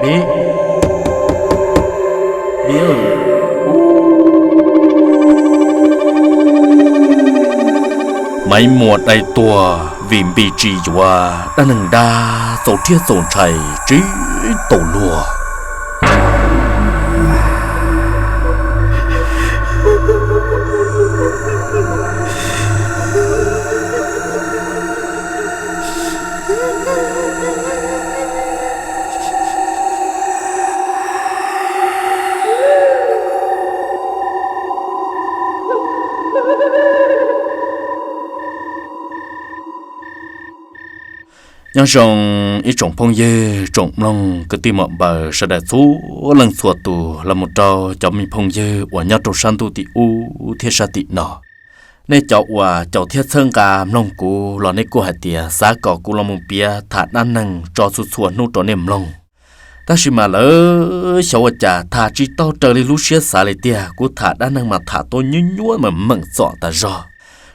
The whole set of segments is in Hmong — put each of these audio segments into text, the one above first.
Maiv Muas dai tuag vim Npis tsis yuav dab neeg dab txaus rhiab txaus ntshai tsis tau luag. Nyob zoo ib tsoom phooj ywg tsoom mloog kwv tij muam npaws sawv daws txhua leej txhua tus los mus rau cov me phooj ywg uas nyob rau sab ntuj tim ub thiab sab tim no. Nej cov uas caum thiab txhawb nqa mloog kuv los nej kuj hais tias xav kom kuv los mus piav tham dab neeg tso txhua txhua hnub rau nej mloog. Tab sis mas lawv xyov ua cas tham tsis tau raws li lub siab xav li tiag, kuv tham dab neeg mas tham tuaj nyuaj nyuaj mas meem txom tas zog.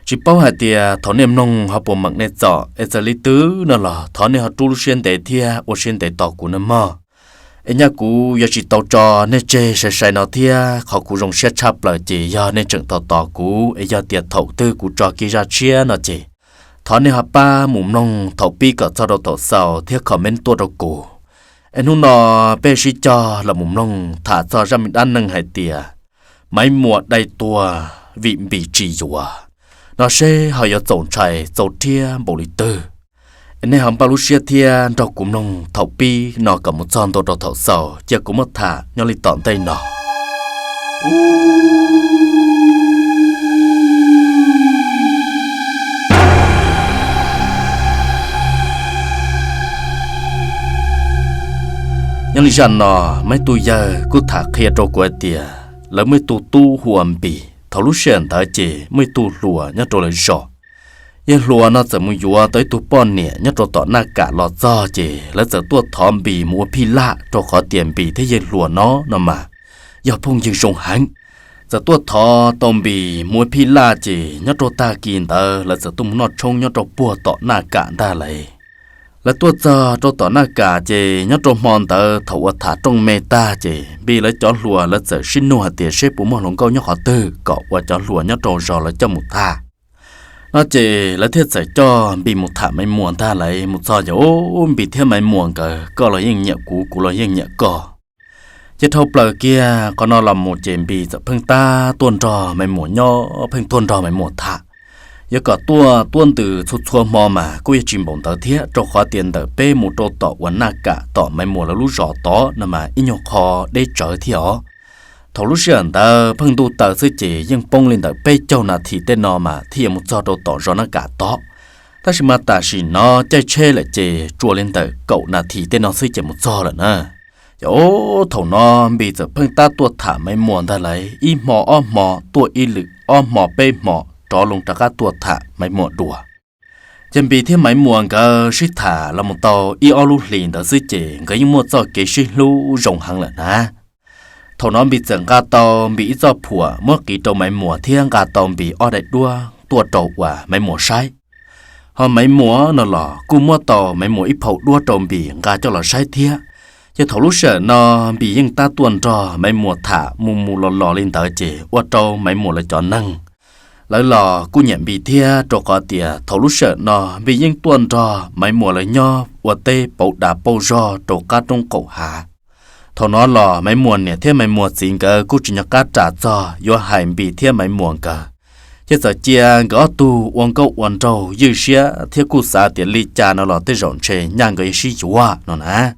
Tsis paub hais tias thaum nej mloog ho puas meem nej txom, es txawm li twg no los thov nej ho rub lub siab ntev thiab ua siab ntev tos kuv nawb mog. Es nyaj kuv yuav tsis tau tso nej tseg sai sai no thiab, qhov kuv zoo siab tshaj plaws ces yog nej tseem tos tos kuv, es yog tias thaum twg kuv tso kiag zaj tshiab no ces thov nej ho pab mus mloog thaum pib kom txog rau thaum xaus thiab comment tuaj rau kuv. Es hnub no peb sib cog los mus mloog tham txog zaj me dab neeg hais tias Maiv Muas dai tuag vim Npis tsis yuav no seb ho yuav txaus ntshai txaus rhiab npaum li twg. Es nej ho npaj lub siab thiab nrog kuv mloog thaum pib no kom mus txog ntua rau thaum xaus, cia kuv muab tham nyob li tom ntej no. Nyob li zaj no, muaj ib tug yawg kuj tham qhia rau kuv hais tias lawv muaj ib tug tub hu ua Npis. Thaum lub sij hawm ntawd ces muaj ib tug hluas nyob rau lawv zos. Yawg hluas no txawm mus yuav tau ib tug poj niam nyob rau tom Naj Kam los txog ces lawv txawm tuaj thov Npis mus ua phij laj, rau qhov tias Npis thiab yawg hluas no no mas yog phooj ywg zoo heev. Txawm tuaj thov tau Npis mus ua phij laj ces nyob rau tag kis ntawd lawv txawm tuaj mus noj tshoob nyob rau puag tom Naj Kam ntag lauj. Lawv tuaj txog rau tom Naj Kam ces nyob rau hmo ntawd thaum uas tham rooj me tag ces Npis lawv cov hluas lawv txawm sib nug hais tias seb puas muaj hluas nkauj nyob qhov twg kom uas cov hluas nyob rau zos lawv coj mus tham. No ces lawv thiaj txawm coj Npis mus tham Maiv Muas ntag lauj. Mus txog ces, Ub, Npis thiab Maiv Muas nkawd, koj los yeej nyiam kuv, kuv los yeej nyiam koj. Ces dhau plaws kiag qhov no los mus ces Npis txawm pheej tab tuaj nrog Maiv Muas nyob, pheej tuaj nrog Maiv Muas tham. Yuav kom tuaj tuaj ntws txhua txhua hmo mas kuj yog tsis npaum ntawd thiab, rau qhov tias ntawm peb mus rau tom uas Naj Kam tom Maiv Muas lawv lub zos tod no mas ib nyuag qho deb tsawv thiab os. Thaum lub sij hawm ntawd pheej ntuj taws xwb ces yeej poob li ntawm peb caug nas this tej no mas thiaj yuav mus txog rau tom zos Naj Kam tod. Tab sis mas tam sim no caij tsheb lawm ces tsuas li ntawm kaum nas this tej no xwb ces mus txog lawm na. Ces thaum no Npis txawm pheej tab tuaj tham Maiv Muas ntag lauj, ib hmo ob hmo tuaj ib lwm, ob hmo peb hmo rov loo rov qab tuaj tham Maiv Muas dua. Ces Npis thiab Maiv Muas nkawd sib tham los mus tau ib ob lub hlis ntawd xwb ces nkawd yeej muaj txoj kev sib hlub zoo heev lawm na. Thaum no Npis txawm nqa tau Npis ib txoj phuam muab qiv rau Maiv Muas thiab nqa tau Npis ob daim duab tuaj rau uas Maiv Muas saib. Ho Maiv Muas no los kuj muab tau Maiv Muas ib phau duab rau Npis nqa coj los saib thiab. Ces thaum lub sij hawm no Npis yeej tab tuaj nrog Maiv Muas tham mus mus los los li ntawd ces ua rau Maiv Muas lawv cov neeg lawv los kuj nyiam Npis thiab, rau qhov tias thaum lub sij hawm no Npis yeej tuaj nrog Maiv Muas lawv nyob ua teb pauv dav pauj zog rau qab roob qaum hav. Thaum no los Maiv Muas niam thiab Maiv Muas txiv nkawd kuj tsis nco qab ras txog yuav hais Npis thiab Maiv Muas nkawd, ces txawm cia nkawd ob tug ua nkauj ua nraug ywj siab thiab kuj xav tias li cas no los tej zaum ntshe nyaj nkawd yuav sib yuav no na.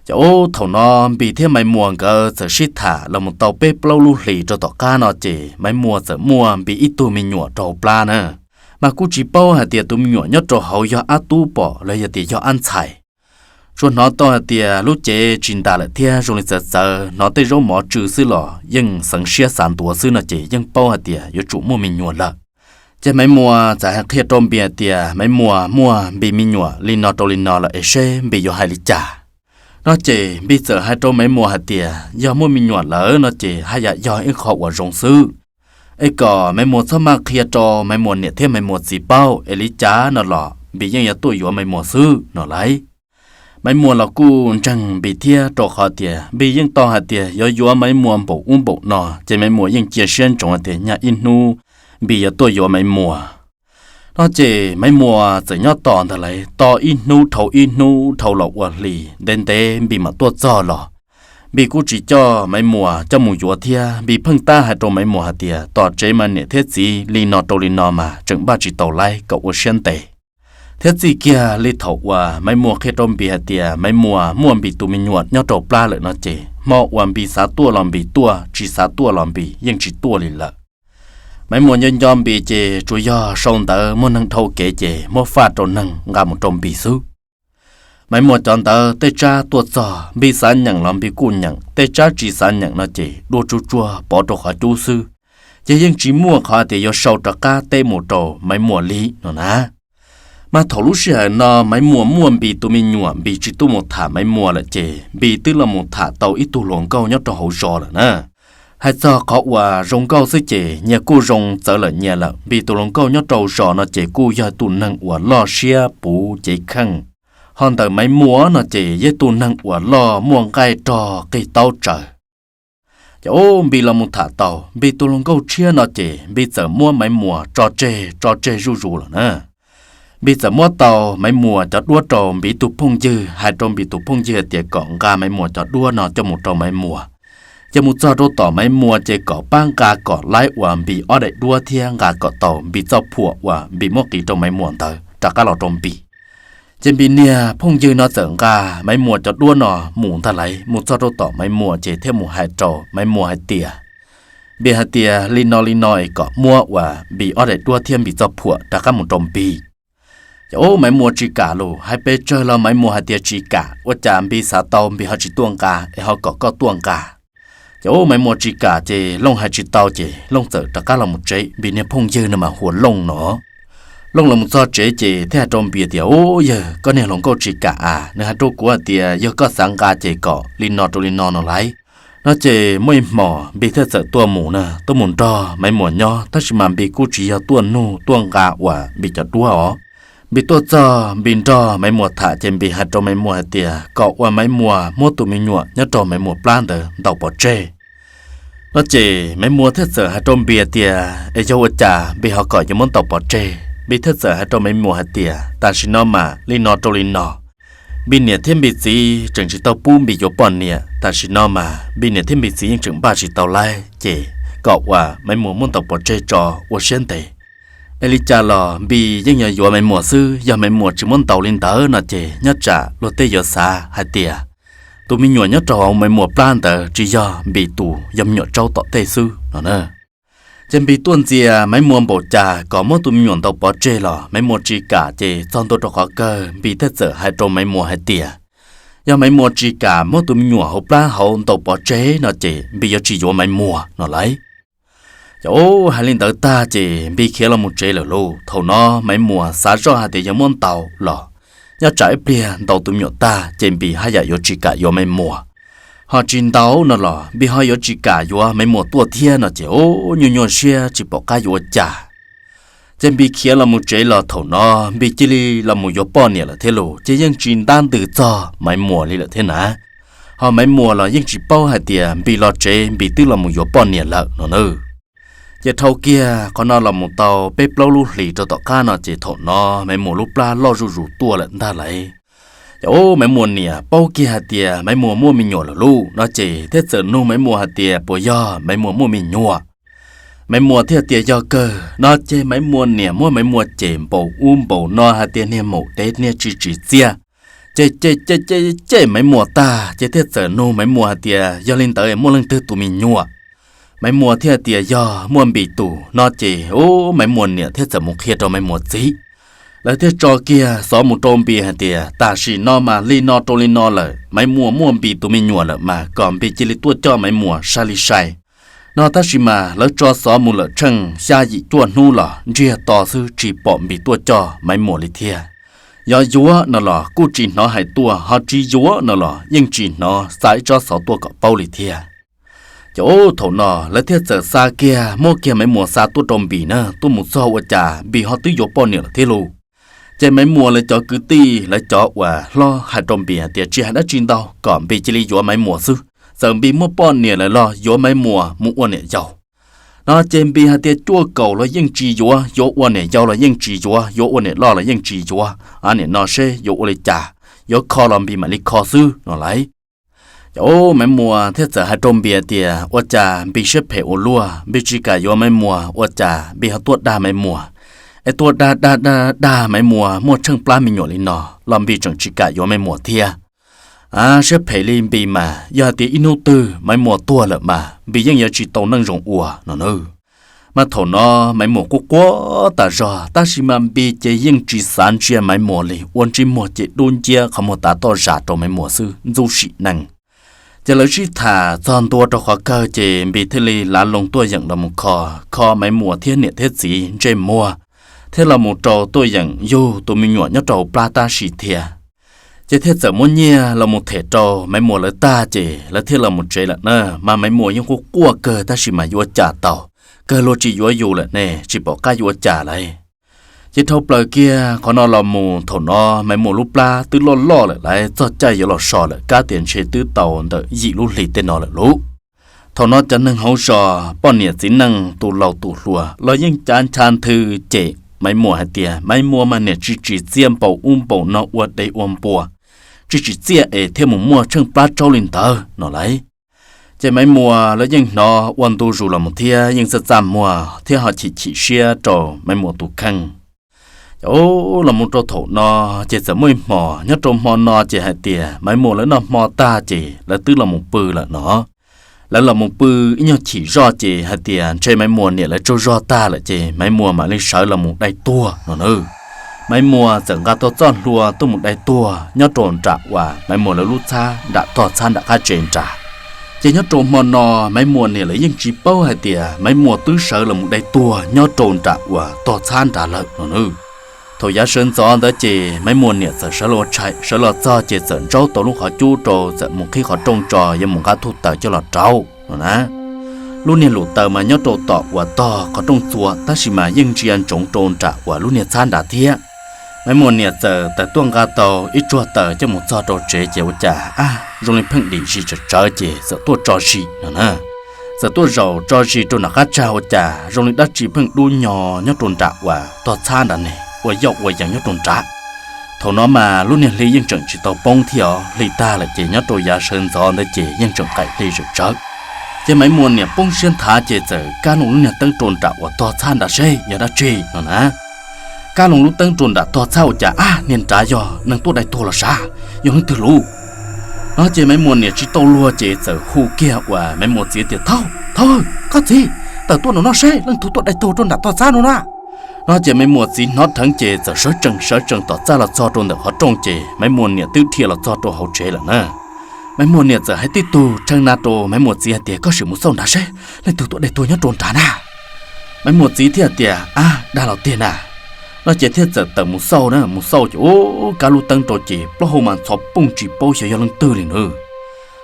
Ces ub, thaum no Npis thiab Maiv Muas nkawd txawm sib tham los mus tau peb plaub lub hlis rau tom qab no ces Maiv Muas txawm muaj Npis ib tug me nyuam rau hauv plab na. Mas kuj tsis paub hais tias tus me nyuam nyob rau hauv yog ab tub pom los yog tias yog ab ntxhais. Tsuas hnov tau hais tias lub cev tsis ntas lawm thiab zoo li txawv txawv, hnov tej zaub mov tsw xwb los yeej xeev siab xav ntuav xwb no ces yeej paub hais tias yuav tsum muaj me nyuam lawm. Ces Maiv Muas txawm hais qhia rau Npis hais tias Maiv Muas muaj Npis me nyuam li no rau li no lawm es seb Npis yuav hais li cas. No ces Npis txawm hais rau Maiv Muas hais tias yog muaj me nyuam lawm no ces haj yam yog ib qho uas zoo xwb. Es kom Maiv Muas txhob maj qhia rau Maiv Muas niam thiab Maiv Muas txiv paub, es li cas no los Npis yeej yuav tuaj yuav Maiv Muas xwb no lauj. Maiv Muas los kuj ntseeg Npis thiab, rau qhov tias Npis yeej tau hais tias yuav yuav Maiv Muas npaum ub npaum no, ces Maiv Muas yeej cia siab ntsoov hais tias nyaj ib hnub Npis yuav tuaj yuav Maiv Muas. No ces Maiv Muas txawm nyob tos ntag lauj, tos ib hnub dhau ib hnub dhau los ua hli, ntev ntev Npis mam tuaj txog los Npis kuj tsis coj Maiv Muas coj mus yuav thiab. Npis pheej tab hais rau Maiv Muas hais tias tos tsev mas niam thiab txiv li no rau li no mas tseem npaj tsis tau lauj, kom ua siab ntev. Thiab txij kiag li thaum uas Maiv Muas qhia rau Npis hais tias Maiv Muas muaj Npis tus me nyuam nyob rau plab lawm no ces hmo uas Npis xav tuaj los Npis tuaj, tsis xav tuaj los Npis yeej tsis tuaj li lawm. Maiv Muas nco nco Npis ces tsuas yog sau ntawv muaj neeg dhau kev ces muab faj rau neeg nqa mus rau Npis xwb. Maiv Muas cov ntawv tej tsab tuaj txog Npis xav nyeem los Npis kuj nyeem, tej tsab tsis xav nyeem no ces dua tsuag tsuag pov rau qhov cub xwb, ces yeej tsis muaj qhov tias yuav sau rov qab teb mus rau Maiv Muas li no na. Mas thaum lub sij hawm no Maiv Muas muaj Npis tus me nyuam, Npis tsis tuaj mus tham Maiv Muas lawm ces Npis twb los mus tham tau ib tug hluas nkauj nyob rau hauv zos lawm na. Hais txog qhov uas zoo nkauj xwb ces nyias kuj zoo txawv lawm nyias lawm. Npis tus hluas nkauj nyob rau zos no ces kuj yog tus neeg uas loj siab puv cev kheej, ho ntawm Maiv Muas no ces yog tus neeg uas loj muaj nqaij rog qig taub tsaws. Ces ub, Npis los mus tham tau Npis tus hluas nkauj tshiab no ces Npis txawm muab Maiv Muas tso tseg, tso tseg zuj zus lawm na. Npis txawm muab tau Maiv Muas cov duab rau Npis ib tug phooj ywg, hais rau Npis tus phooj ywg hais tias kom nqa Maiv Muas cov duab no coj mus rau Maiv Muas, ces mus txog rau tom Maiv Muas ces kom pab nqa kom laib uas Npis ob daim duab thiab nqa kom tau Npis txoj phuam uas Npis muab qiv rau Maiv Muas ntawd rov qab los rau Npis. Ces Npis niag phooj ywg no txawm nqa Maiv Muas cov duab no mus ntag lauj, mus txog rau tom Maiv Muas ces thiaj mus hais rau Maiv Muas hais tias, Npis hais tias li no li no es kom muab uas Npis ob daim duab thiab Npis txoj phuam rov qab mus rau Npis. Ces ub, Maiv Muas tsis kam lus, hais pes tsawg los Maiv Muas hais tias tsis kam, ua cas Npis xav tau Npis ho tsis tuaj nqa es ho kom koj tuaj nqa. Ces ub, Maiv Muas tsis kam ces Looj hais tsis tau ces Looj txawm rov qab los mus tsev, Npis niag phooj ywg no mas hu ua Looj no. Looj los mus txog tsev ces thiaj hais rau Npis tias, Ub yawg, koj niag hluas nkauj tsis kam a, nws hais rau kuv hais tias yog koj xav nqa ces kom li no rau li no no lauj. No ces muaj ib hmos Npis thiaj txawm tuaj mus na, tuaj mus nrog Maiv Muas nyob, tab sis mas Npis kuj tsis yog tuaj nug tuaj nqa uas Npis cov duab os. Npis tuaj txog Npis nrog Maiv Muas tham ces Npis hais rau Maiv Muas hais tias kom uas Maiv Muas muab tus me nyuam nyob rau Maiv Muas plab ntawd ntaus pov tseg. No ces Maiv Muas thiaj txawm hais rau Npis tias, Es yog ua cas Npis ho kom yuav muab ntaus pov tseg? Npis thiaj txawm hais rau Maiv Muas hais tias, Tam sim no mas li no rau li no, Npis niam thiab Npis txiv tseem tsis tau pub Npis yuav poj niam. Tam sim no mas Npis niam thiab Npis txiv yeej tseem npaj tsis tau lauj, ces kom uas Maiv Muas muab ntaus pov tseg tso ua siab ntev. Es li cas los Npis yeej yuav yuav Maiv Muas xwb, yog Maiv Muas tsis muab ntaus li ntawd no ces nyob tsam luag tej yuav xav hais tias tus me nyuam nyob rau hauv Maiv Muas plab ntawd tsis yog Npis tus, yog me nyuam tsaub tom tej xwb no na. Ces Npis tuaj ntxias Maiv Muas npaum cas kom muab tus me nyuam ntaus pov tseg los Maiv Muas tsis kam, ces txog ntua rau qhov kawg Npis thiaj txawm hais rau Maiv Muas hais tias, Yog Maiv Muas tsis kam muab tus me nyuam hauv plab hauv ntaus pov tseg no ces Npis yuav tsis yuav Maiv Muas no lauj. Ces ub, hais li ntawd tag ces Npis khiav los mus tsev lawm lauj. Thaum no Maiv Muas xav zoj hais tias yog muab ntaus los nyob tsam ib pliag ntaus tus me nyuam tag ces Npis haj yam yuav tsis kam yuav Maiv Muas. Ho tsis ntaus no los Npis ho yuav tsis kam yuav Maiv Muas tuaj thiab no ces ub, nyuaj nyuaj siab tsis pom qab yuav ua cas. Ces Npis khiav los mus tsev los thaum no Npis cia li los mus yuav poj niam lawm thiab lauj, ces yeej tsis ntab ntws txog Maiv Muas li lawm thiab na. Ho Maiv Muas los yeej tsis paub hais tias Npis los tsev Npis twb los mus yuav poj niam lawm no na. Ces dhau kiag qhov no los mus tau peb plaub lub hlis rau tom qab no ces thaum no Maiv Muas lub plab loj zuj zus tuaj lawm ntag lauj. Ces ub, Maiv Muas niam paub kiag hais tias Maiv Muas muaj me nyuam lawm lauj no ces thiaj txawm nug Maiv Muas hais tias puas yog Maiv Muas muaj me nyuam. Maiv Muas thiaj tias yog kawg no ces Maiv Muas niam muab Maiv Muas cem npaum ub npaum no hais tias niag maum dev niag tsis tsim txiaj. Ces cem cem cem cem Maiv Muas tag ces thiaj txawm nug Maiv Muas hais tias yog li ntawd muaj leej twg tus me nyuam? Maiv Muas thiaj tias yog muaj Npis tus no ces ub, Maiv Muas niam thiaj txawm mus qhia rau Maiv Muas txiv. Lawv thiaj tso kiag xov mus rau Npis hais tias tam sim no mas li no rau li no lawm, Maiv Muas muaj Npis tus me nyuam lawm mas kom Npis cia li tuaj coj Maiv Muas sai li sai. No tab sis mas lawv tso xov mus lawm tsheej xya yim cuaj hnub los ntsiag to xwb tsis pom Npis tuaj coj Maiv Muas li thiab. Yog yuav no los kuj tsis hnov hais tuaj, ho tsis yuav no los yeej tsis hnov xa ib tsob xov tuaj kom paub li thiab. Ces ub, thaum no lawv thiaj txawm xa kiag, muab kiag Maiv Muas xa tuaj rau Npis na, tuaj mus txog ua cas Npis ho twb yuav poj niam lawm thiab lauj. Ces Maiv Muas lawv cov kwv tij lawv cov uas hlob hais rau Npis hais tias tsis hais dab tsi ntau, kom Npis cia li yuav Maiv Muas xwb. Txawm Npis muaj poj niam lawm los yuav Maiv Muas mus ua niam yau. No ces Npis hais tias cuaj kaum los yeej tsis yuav, yuav ua niam yau los yeej tsis yuav, yuav ua niam loj los yeej tsis yuav. Nim no seb yuav ua li cas, yuav kho los Npis mam li kho xwb no lauj. Ces Maiv Muas thiaj txawm hais rau Npis tias ua cas Npis siab phem ua luaj, Npis tsis kam yuav Maiv Muas, ua cas Npis ho tuaj dag Maiv Muas, es tuaj dag dag dag dag Maiv Muas muaj tsheej plab me nyuam li no los Npis tseem tsis kam yuav Maiv Muas thiab. Siab phem li Npis mas yog hais tias ib hnub twg Maiv Muas tuag lawm mas Npis yeej yuav tsis tau neej zoo ua no na. Mas thaum no Maiv Muas quaj quaj tas zog, tab sis mas Npis ces yeej tsis xav ntsia Maiv Muas li, ua ntsej muag ces dub nciab qhov muag tav toj zam rau Maiv Muas xwb ntxub sim neej. Ces lawv sib tham txog ntua rau qhov kawg ces Npis thiaj li lav loo tuaj yeem los mus kho, kho Maiv Muas thiab niam thiab txiv ntsej muag, thiab los mus rau tuaj yeem yug tus me nyuam nyob rau hauv plab tab sis thiab. Ces thiaj txawm muab nyiaj los mus them rau Maiv Muas lawv tag ces lawv thiaj los mus tsev lawm na. Mas Maiv Muas yeej quaj quaj kawg tab sis mas yuav cas tau, kawg luag tsis yuav yus lawm ne, tsis pom qab yuav cas lauj. Ces dhau plaws kiag qhov no los mus thaum no Maiv Muas lub plab twb loj loj lawm lauj, txog caij yuav los so lawm, kab tias ntshe twb tau ntawm yim lub hlis tej no lawm lauj. Thaum no cov neeg hauv zos, poj niam txiv neej, tus laus tus hluas los yeej cav ncha nthwv cem Maiv Muas hais tias Maiv Muas mas niam tsis tsim txiaj npaum ub npaum no, ua dev ua npua, tsis tsim txiaj es thiaj mus muaj tsheej plab tsaub li ntawd no lauj. Ces Maiv Muas lawv yeej hnov ua ntu zus los mus thiab yeej txaj txaj muag thiab ho chim chim siab rau Maiv Muas tus kheej. Ces los mus rau thaum no ces txawm muaj ib hmos, nyob rau hmo no ces hais tias Maiv Muas lawv noj hmo tag ces lawv twb los mus pw lawm no. Lawv los mus pw ib nyuag chim zoj ces hais tias ntshe Maiv Muas niam lawv tsaug zog tag lawm ces Maiv Muas mam li sawv los mus dai tuag no na. Maiv Muas txawm nqa tau txoj hlua tuaj mus dai tuag nyob rau nram uas Maiv Muas lawv lub txhab nram tog txhab nram qab tsev nrad. Ces nyob rau hmo no Maiv Muas niam lawv yeej tsis paub hais tias Maiv Muas twb sawv los mus dai tuag nyob rau nram uas tog txhab nrad lawm no na. Thaum yav sawv ntxov ntawd ces Maiv Muas niam txawm sawv los ua tshais, sawv los txog ces txawm ntsaub tau lub qhov cub rau txawm mus qhib qhov rooj tso yuav mus nqa thuj taws coj los rauv no na. Lub niag lus taws mas nyob rau tom uas tog qhov rooj txua tab sis mas yeej ntsia ntsoov rau nram uas lub niag txhab nrad thiab. Maiv Muas niam txawm taws tuaj nqa tau ib tsuag taws coj mus txog rau tsev ces ua cas ab zoo li pheej dim zis tsawv tsawv ces txawm tuaj tso zis no na. Txawm tuaj zaum tso zis rau nram qab tsag ua cas zoo li dab tsi pheej dub nyo nyob rau nram uas tog txhab nrad ne, ua yoj ua yees nyob rau nrad. Thaum no mas lub niag hli yeej tseem tsis tau poob thiab os, hli tag lawm ces nyob rau yav sawv ntxov ntawd ces yeej tseem qaim hli tsawv tsawv. Ces Maiv Muas niam poob siab nthav ces txawm kab loo lub niag teeb rau nram uas tog txhab nrad seb yog dab tsi no na. Kab loo lub teeb rau nram tog txhab ua cas ab niag nrad yog neeg tuaj dai tuag los sav, yog leej twg lus no. Ces Maiv Muas niam tsis tau luag ces txawm hu kiag uas Maiv Muas txiv tias thaub, thaub, koj txiv, tawm tuaj no no seb leej twg tuaj dai tuag rau nram tog txhab no na. No ces Maiv Muas txiv hnov dheev ces txawm sawv tsees sawv tsees tom txaj los txog rau ntawm qhov rooj ces Maiv Muas niam twb dhia los txog rau hauv tsev lawm na. Maiv Muas niam txawm hais tib tug rheev na rau Maiv Muas txiv hais tias koj sim mus xauj nrad seb leej twg tuaj dai tuag nyob rau nrad na. Maiv Muas txiv thiaj tias ab dag los tiag na. No ces thiaj txawm tawm mus xauj na, mus xauj ces ub kab lub teeb rau ces plaub hau mas ntxhov pooj tsis paub xyov yog leej twg li na.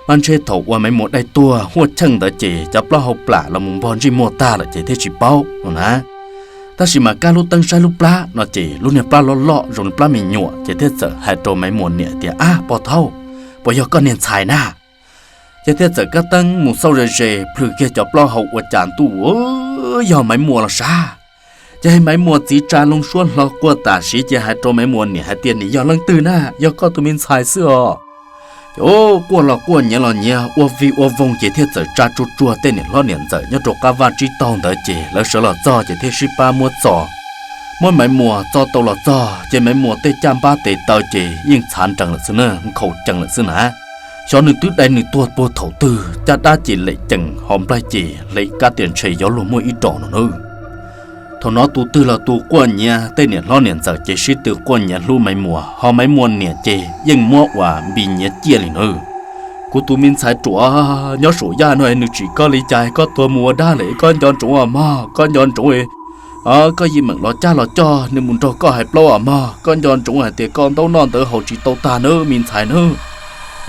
Mas ntshe thaum uas Maiv Muas dai tuag huaj cheej ntawd ces cov plaub hau plam los mus npog ntsej muag tag lawm ces thiaj tsis paub no na. Tab sis mas kab lub teeb saib lub plab no ces lub niag plab loj loj zoo li plab me nyuam ces thiaj txawm hais rau Maiv Muas niam tias ab pog thaub, puas yog koj niag ntxhais na? Ces thiaj txawm kab teeb mus xauj ze ze plhws kiag cov plaub hau ua cas ntuj yog Maiv Muas los sav. Ces Maiv Muas txiv tsa loo suab hlo quaj tam sim ces hais rau Maiv Muas niam hais tias nim yog leej twg na, yog koj tus me ntxhais xwb os. Ces quaj los quaj nyiav los nyiav ua vig ua voog ces thiaj txawm tsa tsuag tsuag tej niam hlob niam ntxawm nyob rau qab vaj tsib taug ntawd ces lawv sawv los txog ces thiaj sib pab muab txo. Muab Maiv Muas txo tau los txog ces Maiv Muas tej caj npab tes taw ces yeej txhav nrees lawm xwb na, nkhaus cees lawm xwb na. Xyov nws twb dai nws tuag puag thaum twg, caj dab ces lem cees ho nplaig ces hle kab tias ntshe yuav luag muaj ib rom no na. Thaum no tus twg los tus quaj nyiav, tej niam hlob niam ntxawm ces sib tw quaj nyiav hlub Maiv Muas, ho Maiv Muas niam ces yeej muab uas Npis nyiav ciaj li na. Kuv tus me ntxhais ruam, nyob saum yaj no nws tsim koj li cas koj tuag mus ua dab lawm, koj nco ntsoov os mog, koj nco ntsoov. Koj yeej meem los caj los coj nws mus nrog koj hais plaub os mog, koj nco ntsoov hais tias koj ntaub noj ntawv haus tsis tau tag nawb me ntxhais nawb.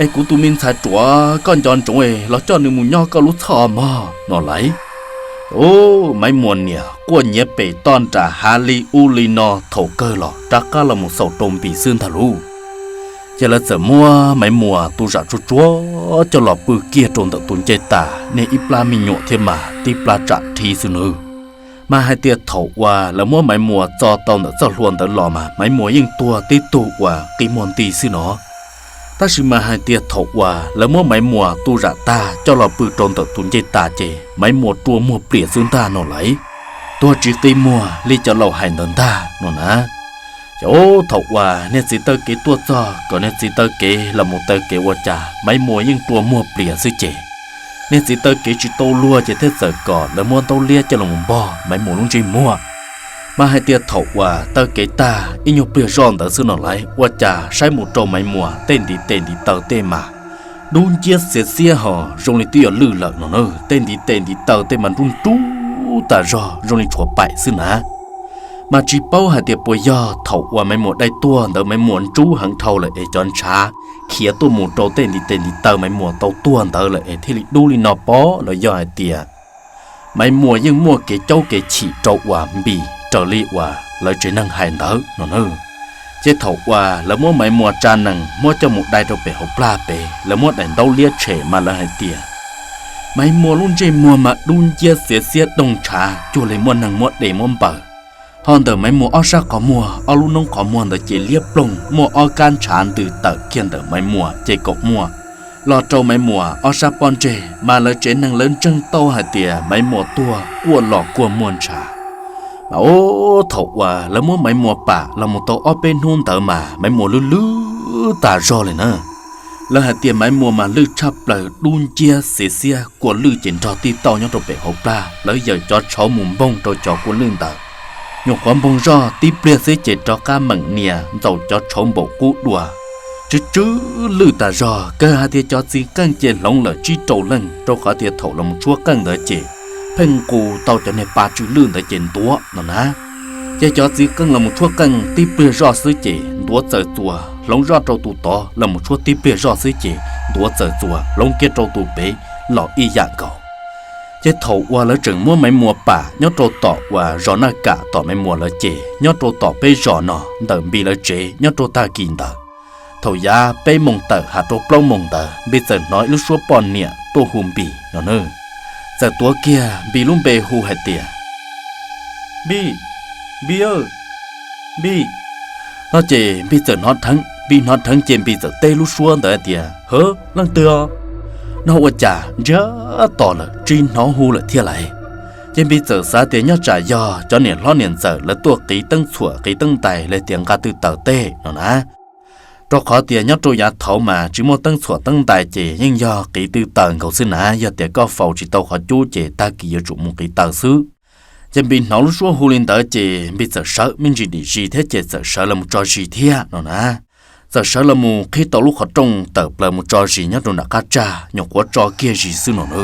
Es kuv tus me ntxhais ruam, koj nco ntsoov los coj nws mus nyob koj lub txhoj os mog no lauj. Ub, Maiv Muas niam quaj nyiav pes toj nram hav li ub li no thaum kawg los rov qab los mus xaus rau Npis xwb ntag lauj. Ces lawv txawm muab Maiv Muas tus zam tsuag tsuag coj los pw kiag rau ntawm tus ncej tas, niag ib plab me nyuam thiab mas tib plab tsam rhib xwb nawb. Mas hais tias thaum uas lawv muab Maiv Muas txo tau ntawm txoj hlua ntawd los mas Maiv Muas yeej tuag tib tug uas qi muag nti xwb no. Tab sis mas hais tias thaum uas lawv muab Maiv Muas tus zam tag coj los pw rau ntawm tus ncej tas ces Maiv Muas rua muag plias xwb ntag no lauj. Tuag tsis qi muag li cov laus hais ntawd ntag no na. Ces thaum uas niag txiv taw kev tuaj txog kom niag txiv taw kev los mus taw kev ua cas Maiv Muas yeej rua muag plias xwb ces niag txiv taw kev tsis tau luag ces thiaj txawm kom lawv muab ntaub liab coj los npog Maiv Muas lub ntsej muag. Mas hais tias thaum uas taw kev tag ib nyuag pliag zoj ntawd xwb no lauj, ua cas saib mus rau Maiv Muas tej ntiv tes ntiv taw tej mas dub nciab xiav xiab ho zoo li twb yuav lwj lawm no na. Tej ntiv tes ntiv taw tej mas nrub nrub tas zog zoo li tshuav paim xwb na. Mas tsis paub hais tias puas yog thaum uas Maiv Muas dai tuag ntawd Maiv Muas ntsub heev dhau lawm es cov ntshav khiav tuaj mus rau tej ntiv tes ntiv taw Maiv Muas tau tuag ntawd lawm es thiaj li dub li no pob los yog hais tias Maiv Muas yeej muaj kev caub kev chim rau uas Npis raws li uas lawv tsev neeg hais ntawd no na. Ces thaum uas lawv muab Maiv Muas tsa nees muab coj mus dai rau pem hauv plag pem, lawv muab daim ntaub liab tshem mas lawv hais tias Maiv Muas lub ntsej muag mas dub nciab xiav xiab doog ntshav cuag li muaj neeg muab de muab npaws. Ho ntawm Maiv Muas ob sab qhov muag, ob lub noob qhov muag ntawd ces liab ploog, muaj ob kab ntshav ntws tawm kiag ntawm Maiv Muas ces kaum muaj los rau Maiv Muas ob sab pob ntseg, mas lawv tsev neeg lawv ntseeg tau hais tias Maiv Muas tuag quaj los quaj muaj ntshav. Mas ub, thaum uas lawv muab Maiv Muas pam los mus tau ob peb hnub ntawd mas Maiv Muas lwj lwj tas zog li na. Lawv hais tias Maiv Muas mas lwj tshaj plaws, dub nciab xiav xiab, kua lwj ces nrog tij tauj nyob rau pem hauv plag, lawv yawm cov tshauv mus npoog rau cov kua lwj ntawd. Nyuam qhuav npoog zoj tib pliag xwb ces rov qab meem nias ntxaus cov tshauv npaum qub dua, tsw tsw lwj tas zog, kawg hais tias cov txiv qeej ces hloov lawm tsib rau leej, rau qhov tias thaum los mus tshuab qeej ntawd ces pheej nqus tau cov niag pa tsw lwj ntawd ces ntuav no na. Ces cov txiv qeej los mus tshuab qeej tib pliag zoj xwb ces ntuav txawm txuas hloov zoj rau tus tod, los mus tshuab tib pliag zoj xwb ces ntuav txawm txuas hloov kiag rau tus pem los ib yam nkaus. Ces thaum uas lawv tseem muab Maiv Muas pam nyob rau tom uas zos Naj Kam tom Maiv Muas lawv ces nyob rau tom peb zos no ntawm Npis lawv tsev nyob rau tag kis ntawd, thaum yav peb moos tawm has rau plaub moos ntawd Npis txawm hnov ib lub suab poj niam tuaj hu Npis no na. Txawm tuav kiag Npis lub npe hu hais tias, Npis, Npis, Npis. No ces Npis txawm hnov dheev, Npis hnov dheev ces Npis txawm teb lub suab ntawd hais tias, Hov, leej twg os? No ua cas ntsiag to lawm tsis hnov hu lawm thiab lauj. Ces Npis txawm xav tias nyob tsam yog cov niam hlob niam ntxawm lawv tuaj qiv teeb txhuam qiv teeb ntais los tias nqa tw taws tej no na. Rau qhov tias nyob rau yav thaud mas tsis muaj teeb txhuam teeb ntais ces yeej yog qiv tw taws nkaus xwb na, yog tias koj faus tsis tau qhov cub ces tag kis yuav tsum mus qiv taws xwb. Ces Npis hnov lub suab hu li ntawd ces Npis txawm sawv me ntsis dim zis thiab ces txawm sawv los mus tso zis thiab no na. Txawm sawv los mus qhib tau lub qhov rooj tawm plaws mus tso zis nyob rau nram qab tsag, nyuam qhuav tso kiag zis xwb no na.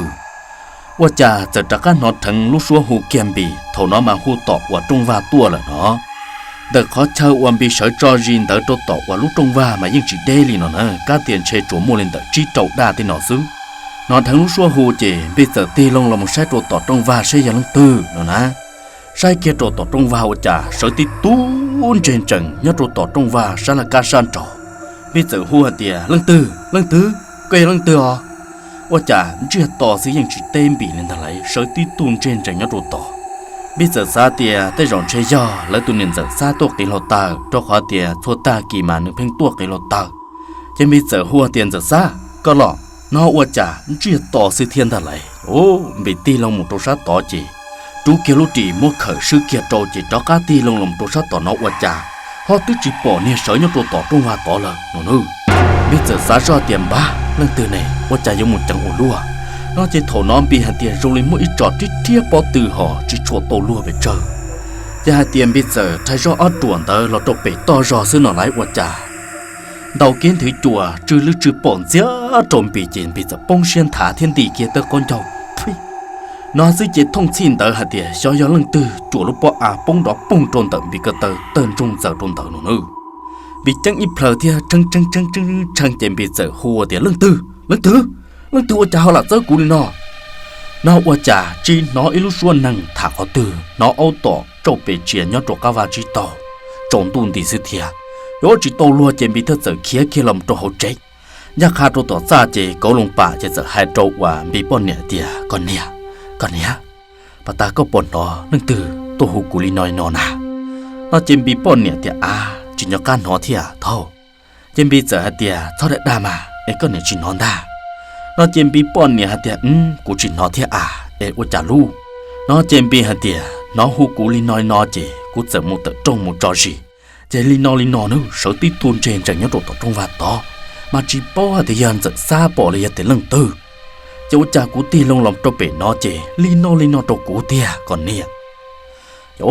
Ua cas txawm rov qab hnov dheev lub suab hu kiag Npis, thaum no mas hu tom uas rooj vag tuaj lawm no. Ntawm qhov chaw uas Npis sawv tso zis ntawd rau tom uas lub rooj vag mas yeej tsis deb li no na, kab tias ntshe tsuas muaj li ntawm tsib rau daj tej no xwb. Hnov dheev lub suab hu ces Npis txawm tig loo los mus saib rau tom rooj vag saib yog leej twg no na. Saib kiag rau tom rooj vag ua cas sawv tib tug ntseg ntsees nyob rau tom rooj vag sab laj kab sab nraud. Npis txawm hu hais tias, Leej twg, leej twg, koj yog leej twg os? Ua cas ntsiag to xwb yeej tsis teb Npis li ntag lauj, sawv tib tug ntseg ntsees nyob rau tod. Npis txawm xav tias tej zaum ntshe yog lawv tus niam ntxawm Xab tuaj qiv hluav taws, rau qhov tias txhua tag kis mas nws pheej tuaj qiv hluav taws. Ces Npis txawm hu tias, Ntxawm Xab, koj los no ua cas ntsiag to xwb thiab ntag lauj. Ub, Npis tig loo mus rau sab tod ces rub kiag lub ris muab khawm swb kiag rau ces rov qab tig loo los rau sab tom no ua cas ho twb tsis pom niag sawv nyob rau tom rooj vag tod lawm no na. Npis txawm xav zoj tias, Npab, leej twg ne, ua cas yuav mus ceev ua luaj? No ces thaum no Npis hais tias zoo li muaj ib tsom rhiab rhiab pob tw ho tsis tshua tau luag pes tsawg. Ces hais tias Npis txawm rhais zoj ob ruam ntawd los rau pem toj zog xwb no lauj ua cas ntau kiag nthwv cua tsw lwj tsw pom ntxiag rau Npis ces Npis txawm poob siab nthav thiab nti kiag tawb qaub ncaug. Phij, no xwb ces thooj txhij ntawd hais tias xyov yog leej twg cua lub pob av poob nrov poog rau ntawm Npis ko taw tawg ntsoog ntxaws rau ntawd no na. Npis ceeb ib plhaw thiab tshee tshee tshee tshee ces Npis txawm hu tias, Leej twg, leej twg, leej twg ua cas ho lam txawb kuv li no? no ua cas tsis hnov ib lub suab neeg tham qhov twg, hnov aub tom tsauj pes tsias nyob rau qab vaj tsib taug tsaus ntuj nti xwb thiab. Yuav tsis tau luag ces Npis thiaj txawm khiav kiag los rau hauv tsev. Ncaj qha rau tom txaj ces kauv loo pam ces txawm hais rau uas Npis poj niam tias, Koj niam, koj niam, pas tas koj puas hnov leej twg tuaj hu kuv li no li no na? No ces Npis poj niam tias, Av, tsis nco qab hnov thiab thauj. Ces Npis txawm hais tias, Txhob dag dag mas es koj niam tsis hnov ntag. No ces Npis poj niam hais tias, Kuv tsis hnov thiab as, es ua cas lub? No ces Npis hais tias, Hnov hu kuv li no li no ces kuv txawm mus tawm rooj mus tso zis, ces li no li no nawb, sawv tib tug ntseg ntsees nyob rau tom rooj vag tod, mas tsis paub hais tias yog Ntxawm Xab Pom los yog tias leej twg. Ces ua cas kuv tig loo los rau pem no ces li no li no rau kuv tiag koj niam. Ces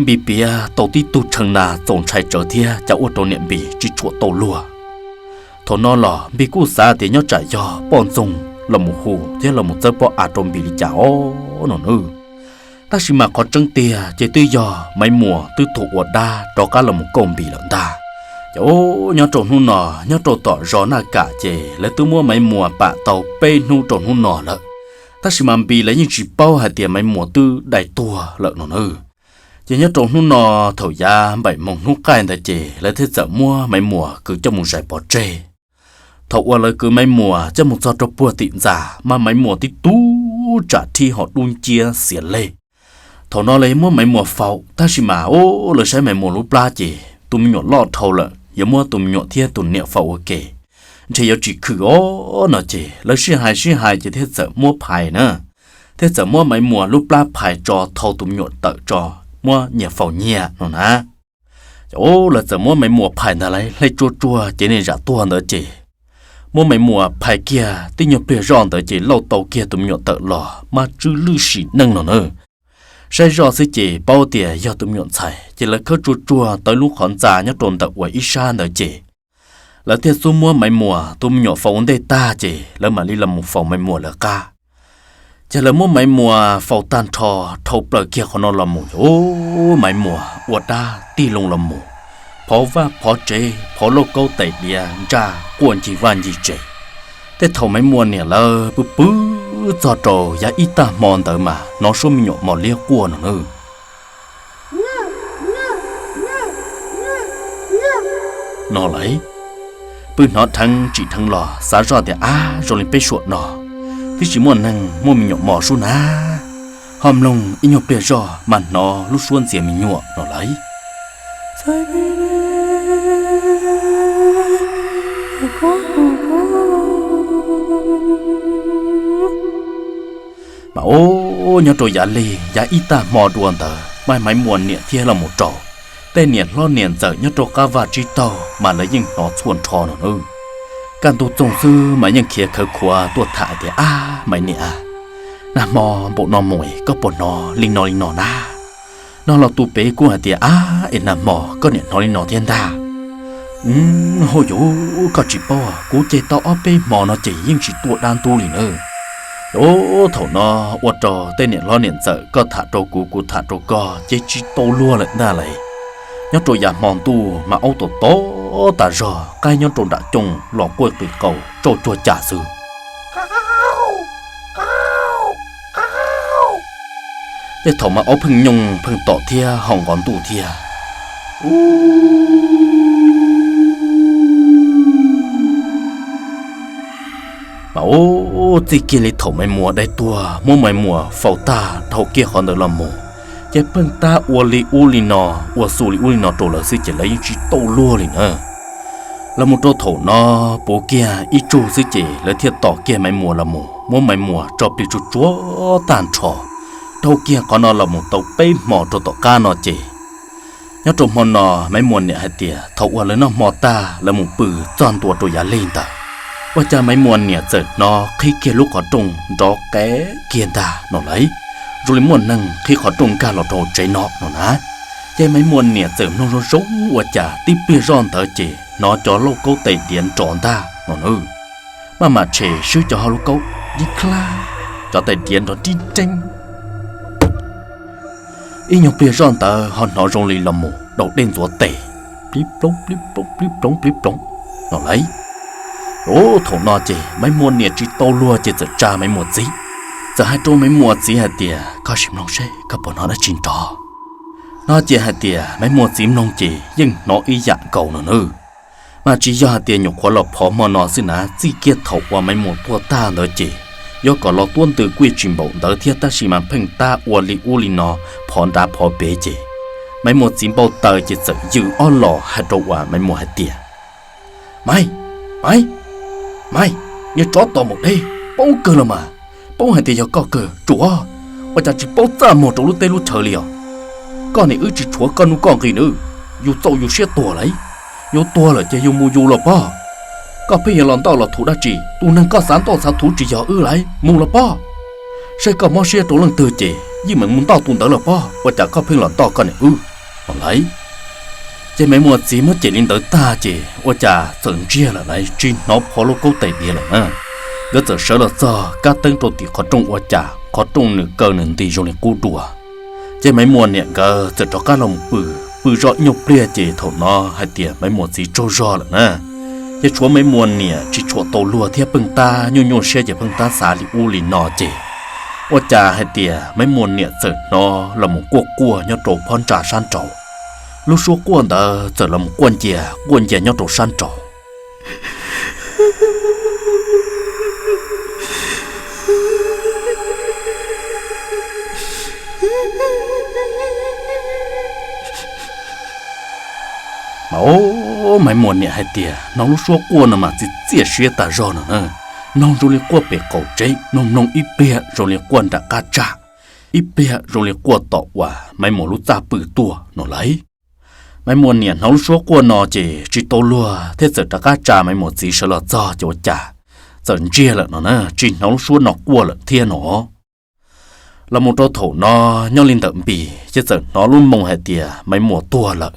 Npis piav tau tib tug tshee na txaus ntshai tsawv thiab cas ua rau niam Npis tsis tshua tau luag. Thaum no los Npis kuj xav tias nyob tsam yog poj ntxoog los mus hu thiab los mus txawb pob av rau Npis li cas os no nawb. Tab sis mas qhov tseeb tiag ces twb yog Maiv Muas twb tuag ua dab rov qab los mus kauj Npis lawm ntag. Ces nyob rau hnub no, nyob rau tom zos Naj Kam ces lawv twb muab Maiv Muas pam tau peb hnub rau hnub no lawm, tab sis mas Npis lawv yeej tsis paub hais tias Maiv Muas twb dai tuag lawm no nawb. Ces nyob rau hnub no thaum yav npaim moos hnub qaij ntawd ces lawv thiaj txawm muab Maiv Muas kwv coj mus zais pov tseg. Thaum uas lawv kwv Maiv Muas coj mus txog rau puag tim ntxa mas Maiv Muas tib tug tsam rhib ho dub nciab xiav lej. Thaum no lawv muab Maiv Muas faus tab sis mas lawv saib Maiv Muas lub plab ces tus me nyuam loj dhau lawm, yuav muab tus me nyuam thiab tus niam faus ua ke ntshe yuav tsis khwm os no ces lawv sib hais sib hais ces thiaj txawm muab phais na, thiaj txawm muab Maiv Muas lub plab phais tso thau tus me nyuam tawm tso, muab nyias faus nyias no na. Ces lawv txawm muab Maiv Muas phais ntag lauj, hle tsuag tsuag ces niag zam tuag ntawd ces muab Maiv Muas phais kiag tib nyuag pliag zoj ntawd ces lauj tau kiag tus me nyuam tawm los mas tsw lwj sim neej no na. Saib zoj xwb ces paub tias yog tus me nyuam ntxhais ces lawv khawb tsuag tsuag tau lub qhov ntxa nyob rau ntawm uas ib sab ntawd ces lawv thiaj xub muab Maiv Muas tus me nyuam faus ua ntej tag ces lawv mam li los mus faus Maiv Muas lawv qab. Ces lawv muab Maiv Muas faus tag nrho, dhau plaws kiag qhov no los mus, Maiv Muas ua dab tig loo los mus, phov vaj phov tsev, phov lauj kaub tais diav ntsaj quaj ncig vaj ncig tsev. Tej thaum Maiv Muas niam lawv pw pw txog rau yav ib tag hmo ntawd mas hnov suab me nyuam mos liab quaj no na. No lawm, pw hnov dheev tsim dheev los xav zoj tias, Ab, zoo li peb suam no twb tsis muaj neeg muaj me nyuam mos sub na. Ho mloog ib nyuag pliag zoj mas hnov lub suab ntxias me nyuam no lawm. Mas ub, nyob rau yav lig yav ib tag hmo dua ntawd mas Maiv Muas niam thiaj los mus rau. Tej niam hlob niam ntxawm nyob rau qab vaj tsib taug mas lawv yeej hnov txhua nrho no na. Kaj ntug txoog xwb mas yeej khiav khawv khuav tuaj tham tias, Ab, Maiv niam, nag hmo npaum no mus koj puas hnov li no li no na? No los tus pem kuj hais tias, Ab, es nag hmo koj niam hnov li no thiab ntag. Hauj yus, koj tsis paub, kuv ces tau ob peb hmo no ces yeej tsis tuaj dab ntub li na. Ub, thaum no ua rau tej niam hlob niam ntxawm koj tham rau kuv, kuv tham rau koj ces tsis tau luag lawm ntag lauj. Nyob rau yav hmo ntuj mas aub tom tom tas zog, qaib nyob rau nram cooj los quaj qis qaus tsauj cuag cas xwb. Tej thaum mas aub pheej nyooj pheej tom thiab ho nqov ntuj thiab. Mas ub, txij kiag li thaum Maiv Muas dai tuag muab Maiv Muas faus tag dhau kiag qhov ntawd los mus, ces pheej tab ua li ub li no, ua xu li ub li no rau lawv xwb ces lawv yeej tsis tau luag li na. Los mus rau thaum no puv kiag ib tsug xwb ces lawv thiaj tos kiag Maiv Muas los mus muab Maiv Muas tso plig tsuag tsuag tag nrho. Dhau kiag qhov no los mus tau peb hmo rau tom qab no ces nyob rau hmo no Maiv Muas niam hais tias thaum uas lawv noj hmo tag lawv mus pw txog ntua rau yav lig ntawd, ua cas Maiv Muas niam txawm hnov qhib kiag lub qhov rooj nrov qev kiag ntag no lauj, zoo li muaj neeg qhib qhov rooj nkag los rau tsev no no na. Ces Maiv Muas niam txawm mloog zoo zoo ua cas tib pliag zoj ntawd ces hnov cov lauj kaub tais diav nrov ntag no na. Maj mam tshem swb cov hauv lub kaub, yeej klag, cov tais diav nrov nrib nreeb. Ib nyuag pliag zoj ntawd ho hnov zoo li los mus daus dej ntxuav tes, plib ploog plib ploog plib ploog plib ploog no lauj. Ub, thaum no ces Maiv Muas niam tsis tau luag ces txawm tsa Maiv Muas txiv, txawm hais rau Maiv Muas txiv hais tias, Koj sim mloog seb koj puas hnov dab tsi nrov. No ces hais tias Maiv Muas txiv mloog ces yeej hnov ib yam nkaus no nawb. Mas tsis yog hais tias nyuam qhuav los phov hmo no xwb na, txij kiag thaum uas Maiv Muas tuag tag ntawd ces yuav kom los tuab ntws kuj tsis npaum ntawd thiab, tab sis mas pheej tab ua li ub li no, phov nrad phov pem ces Maiv Muas txiv npau taws ces txawm yws ob los hais rau uas Maiv Muas hais tias, Maiv, Maiv, Maiv, niag tsov tom maum dej, paub kawg los mas, paub hais tias yog koj kawg tsuav, ua cas tsis paub txaj muag rau lub teb lub chaw li os? Koj niam wb tsis tshuav koj nuj koj nqis nawb, yus txaus yus siab tuag lauj. Yus tuag lawm ces yus mus yus los pob. Koj pheej yuav los ntoj los thuv dab tsi? Tus neeg koj xav ntoj xav thuv tsis yog wb lauj, mus los pob. Saib koj mob siab rau leej twg ces yeej meem mus ntoj tus ntawd los pob, ua cas koj pheej los ntoj koj niam wb no lauj. Ces Maiv Muas txiv muab cem li ntawd tag ces ua cas txawm ntsiag lawm lauj, tsis hnov phov lub kaub tais diav lawm na. Nkawd txawm sawv los txog kab teeb rau tim qhov rooj ua cas qhov rooj nws kaw nws nti zoo li qub dua. Ces Maiv Muas niam nkawd txawm rov qab los mus pw, pw zoj ib nyuag pliag ces thaum no hais tias Maiv Muas txiv tsaug zog lawm na. Ces tshuav Maiv Muas niam tsis tshua tau luag thiab pheej tab nyuaj nyuaj siab ces pheej tab xav li ub li no ces ua cas hais tias Maiv Muas niam txawm hnov los mus quaj quaj nyob rau phab ntsa sab nraud. Lub suab quaj ntawd txawm los mus quaj ncia quaj ncia nyob rau sab nraud. Mas o, Maiv Muas niam hais tias hnov lub suab quaj no mas txiv txiaj siab tas zog no na. Mloog zoo li quaj pem qaum tsev, mloog mloog ib pliag zoo li quaj nram qab tsag, ib pliag zoo li quaj tom uas Maiv Muas lub txaj pw tuaj no lauj. Maiv Muas niam hnov lub suab quaj no ces tsis tau luag thiab txawm rov qab tsa Maiv Muas txiv sawv los txog ces ua cas txawm ntsiag lawm no na, tsis hnov lub suab no quaj lawm thiab no. Los mus rau thaum no nyob li ntawm Npis ces txawm hnov lub moo hais tias Maiv Muas tuag lawm.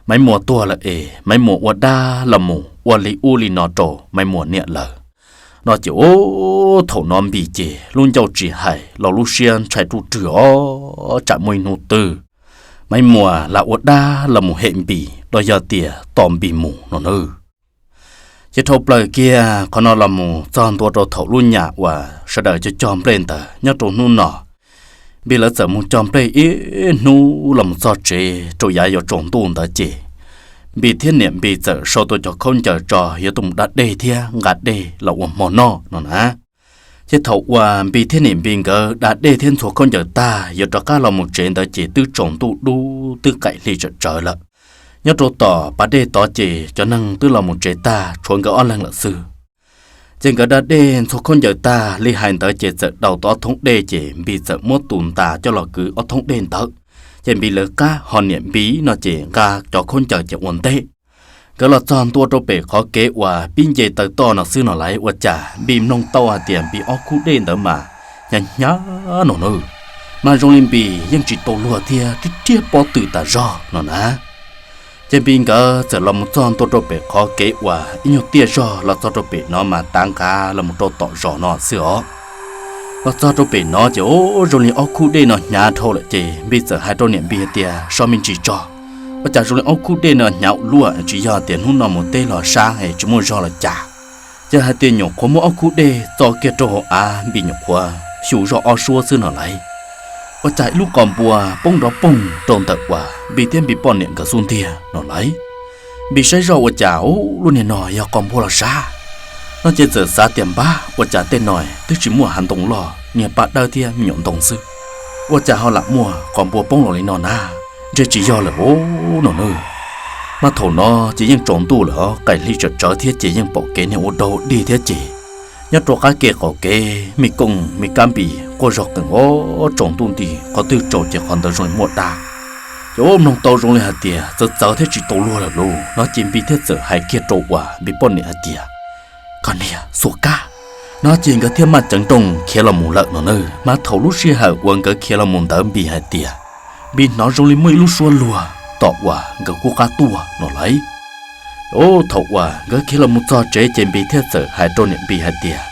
Maiv Muas tuag lawm es Maiv Muas ua dab los mus ua li ub li no rau Maiv Muas niam lawm. No ces ub, thaum no Npis ces lub ncauj tsis hais los lub siab ntshai ruj rwg os, tsam muaj ib hnub twg Maiv Muas lam ua dab los mus hem Npis los yog tias tos Npis mus no nawb. Ces dhau plaws kiag qhov no los mus txog ntua rau thaum lub nyam uas sawv daws cog cog nplej ntawd nyob rau hnub no, Npis lawv txawm mus cog nplej ib hnub los mus txog tsev rau yav yuav tsaus ntuj ntawd ces Npis thiab niam Npis txawm sau tau cov khaub ncaws tso yuav tuaj mus da dej thiab nqa dej los ua hmo noj no na. Ces thaum uas Npis thiab niam Npis nkawd da dej thiab ntxhua khaub ncaws tag yuav rov qab los mus tsev ntawd ces twb tsaus ntuj dub twb qaim hli tsawm tsawv lawm. Nyob rau tom pas dej tod ces cov neeg twb los mus tsev tag tshuav nkawd ob leeg lawm xwb. Ces nkawd da dej ntxhua khaub ncaws tag li hais ntawd ces txawm daus tau ob thoob dej ces Npis txawm muab tus ntas coj los kwv ob thoob dej ntawd. Ces Npis lawv qab ho niam Npis no ces nqa cov khaub ncaws ces ua ntej. Nkawd los txog ntua rau pem qhov kev uas pib nce taw toj no xwb no lauj, ua cas Npis mloog tau hais tias Npis ob khub dej ntawd mas hnyav hnyav no nawb. Mas zoo li Npis yeej tsis tau luag thiab, riab riab pob tw tas zog no na. Ces Npis nkawd txawm los mus txog ntua rau pem qhov kev uas ib nyuag tiaj zog los txog rau pem no mas tav nqav los mus rau tom zos no xwb os. Los txog rau pem no ces ub, zoo li ob khub dej no hnyav dhau lawm ces Npis txawm hais rau niam Npis hais tias, So me ntsis tso, ua cas zoo li ob khub dej no hnyav ua luaj, tsis yog tias hnub no mus teb los sab es tsis muaj zog los cas? Ces hais tias nyuam qhuav muab ob khub dej txo kiag rau hauv av, Npis nyuam qhuav xyu zoj ob suab xwb no lauj, ua cas ib lub qos npua poob nrov poog rau ntawm uas Npis thiab Npis poj niam nkawd xub ntiag no lauj. Npis saib zoj ua cas, Ub, lub niag no yog qos npua los sab? No ces txawm xav tias, Npab, ua cas tej no twb tsis muaj hav ntoo loj, niag paj dawb thiab me nyuam ntoo xwb, ua cas ho lam muaj qos npua poob los li no na? Ntshe tsis yog lawm os no nawb. Mas thaum no ces yeej tsaus ntuj lawm, qaim hli tsawm tsawv thiab ces yeej pom kev niag ua dog dig thiab ces nyob rau qab kev qaum kev me kooj me kab Npis quaj zog qees os, tsaus ntuj nti qhov twg tsaus ces qhov ntawd zoo li muaj dab. Ces ub, mloog tau zoo li hais tias txawv txawv thiab tsis tau luag lawm lauj. No ces Npis thiaj txawm hais kiag rau uas Npis poj niam hais tias, Koj niag xuas kab. No ces nkawd thiaj maj ceev nrooj khiav los mus lawm no nawb. Mas thaum lub sij hawm uas nkawd khiav los mus ntawd Npis hais tias Npis hnov zoo li muaj ib lub suab luag tom uas nkawd kuj qab tuaj no lauj. Ub, thaum uas nkawd khiav los mus txog tsev ces Npis thiaj txawm hais rau niam Npis hais tias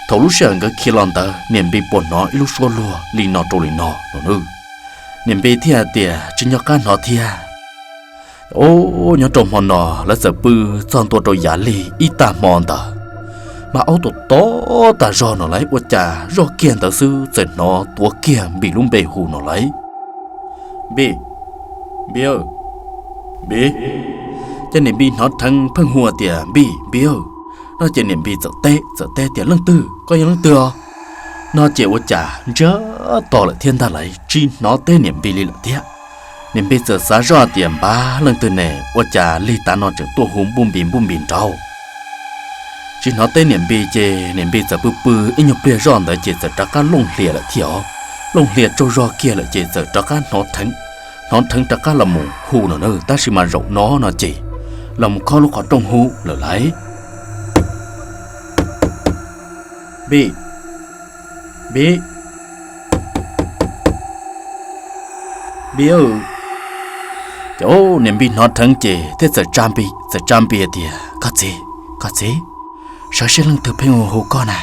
thaum lub sij hawm nkawd khiav los ntawd niam Npis puas hnov ib lub suab luag li no rau li no no nawb. Niam Npis thiaj hais tias, Tsis nco qab hnov thiab. Ub, nyob rau hmo no lawv txawm pw txog ntua rau yav lig ib tag hmo ntawd, mas aub tom tom tas zog no lauj, ua cas zoj kiag ntawd xwb txawm hnov tuav kiag Npis lub npe hu no lauj. Npis, Npis, Npis. Ces niam Npis hnov dheev pheej hu tias Npis, Npis, no ces niam Npis txawm teb, txawm teb tias leej twg, koj yog leej twg os? No ces ua cas ntsiag to lawm thiab ntag lauj, tsis hnov teb niam Npis li lawm thiab. Niam Npis txawm xav zoj tias npab leej twg ne, ua cas lig tav no tseem tuaj hu npuj Npis npuj Npis nraud. Tsis hnov teb niam Npis ces niam Npis txawm pw pw ib nyuag pliag zoj ntawd ces txawm rov qab looj hlias lawm thiab os. Looj hlias tsaug zog kiag lawm ces txawm rov qab hnov dheev, hnov dheev rov qab los mus hu no na, tab sis mas zaum no no ces los mus khob lub qhov rooj hu lawm lauj. Npis, Npis, Npis. Ces niam Npis hnov dheev ces thiaj txawm tsa Npis, txawm tsa Npis tias koj txiv, koj txiv, sawv seb leej twg pheej hu hu koj na.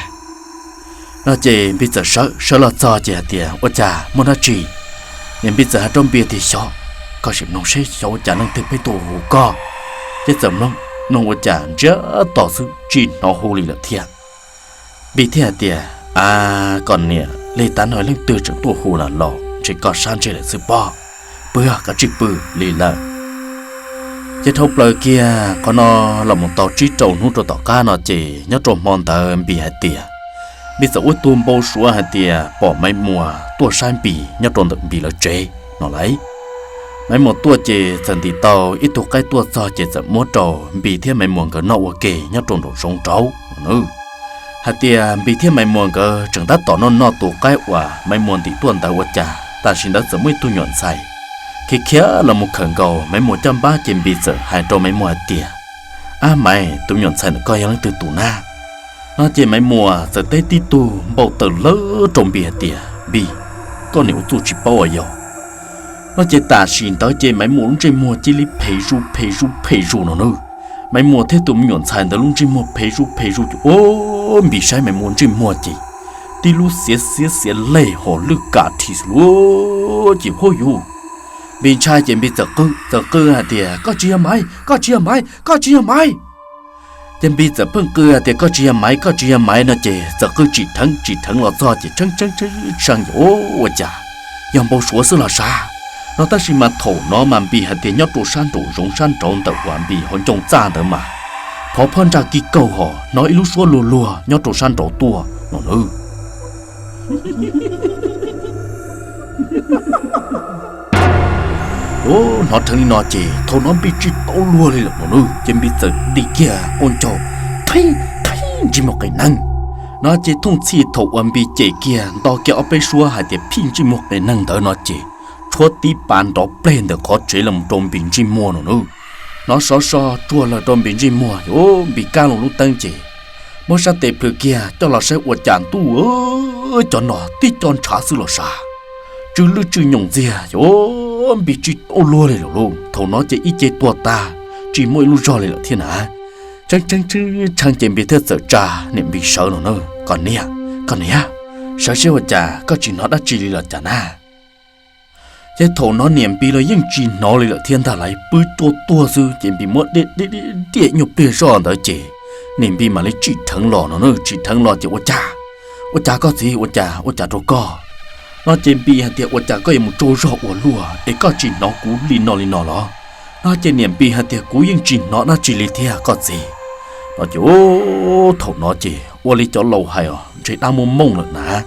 No ces Npis txawm sawv, sawv los txog ces hais tias ua cas muaj dab tsi? Niam Npis txawm hais rau Npis tias xyov, koj sim mloog seb xyov ua cas leej twg pheej tuaj hu koj. Ces txawm mloog, mloog ua cas ntsiag to xwb tsis hnov hu li lawm thiab. Npis thiaj hais tias a, koj niam, lig tav no leej twg tseem tuaj hu lawm los ntshe koj sab ntseg lawm xwb pob. Pw, kav tsij pw li lawm. Ces dhau plaws kiag qhov no los mus tau tsib rau hnub rau tom qab no ces nyob rau hmo ntawd Npis hais tias, Npis txawm ua ib tug npau suav hais tias pom Maiv Muas tuaj saib Npis nyob rau ntawm Npis lawv tsev no lauj. Maiv Muas tuaj ces txawm ntim tau ib tug qaib tuaj txog ces txawm muab rau Npis thiab Maiv Muas nkawd noj ua ke nyob rau nraum zoov rau no. Hais tias Npis thiab Maiv Muas nkawd tseem tab tom noj noj tus qaib uas Maiv Muas ntim tuaj ntawd ua cas tam sim ntawd txawm muaj ib tug nyuam ntxhais khiav khiav los mus khawm nkaus Maiv Muas caj npab ces Npis txawm hais rau Maiv Muas hais tias, Ab Maiv, tus nyuam ntxhais ntawm koj yog leej twg tus nab? No ces Maiv Muas txawm teb tib tug npau taws lawv rau Npis hais tias, Npis, koj niam ua txuj tsis paub uas yog. No ces tam sim ntawd ces Maiv Muas lub ntsej muag cia li phem zuj phem zuj phem zuj no na. Maiv Muas thiab tus me nyuam ntxhais ntawd lub ntsej muag phem zuj phem zuj ces, o, Npis saib Maiv Muas ntsej muag ces tib lub xiav xiav xiav lej hos lwj kam dhi xwb lauj. Ces huab yuv, Npis ntshai ces Npis txawm qw, txawm qw hais tias, Koj tsis yog Maiv, koj tsis yog Maiv, koj tsis yog Maiv. Ces Npis txawm pheej qw hais tias, Koj tsis yog Maiv, koj tsis yog Maiv no ces txawm qw tsim dheev, tsim dheev los txog ces tshee tshee tshee ces, O, ua cas yog npau suav xwb los sav. No tab sis mas thaum no mas Npis hais tias nyob rau sab nraum zoov sab nraud ntawm uas Npis hauv ncoo txaj ntawd mas phov phab ntsaj kij kaug hos hnov ib lub suab luag luag nyob rau sab nraud tuaj no na. Hnov dheev li no ces thaum no Npis tsis tau luag li lawm no na, ces Npis txawm dim kiag ua ncaug, pheej, pheej ntsej muag qis neeg. No ces thooj txhij thaum uas Npis cem kiag nto kiag ob peb suab hais tias phij ntsej muag qis neeg ntawd no ces tshuab tib pas nrov pleg ntawm qhov tsev los rau Npis ntsej muag no na. Hnov sov so tsuag lawm rau Npis ntsej muag, Npis kab loo lub teeb ces muab sab tes plhws kiag coj los saib ua cas ntuj, cov no tib co ntshav xwb los sav. Tsw lwj tsw nyoos ntxiag, Npis tsis tau luag li lawm lauj. Thaum no ces ib ce tuag tag, tsis muaj ib lub zog li lawm thiab na. Tshee tshee tshee ces Npis thiaj txawm tsa niam Npis sawv no na, Koj niam, koj niam, sawv seb ua cas koj tsis hnov dab tsi li los cas na? Ces thaum no niam Npis los yeej tsis hnov li lawm thiab ntag lauj, pw cua tuag xwb ces Npis muab diaj diaj diaj nyuag pliag zoj ntawd ces niam Npis mam li tsim dheev los no na, tsim dheev los ces ua cas, ua cas koj txiv, ua cas, ua cas rau koj? No ces Npis hais tias, Ua cas koj yuav mus tsaug zog ua luaj es koj tsis hnov kuv li no li no los? No ces niam Npis hais tias, Kuv yeej tsis hnov dab tsi li thiab koj txiv. No ces thaum no ces ua li cov laus hais os, ntshe dab muaj mooj lawm na.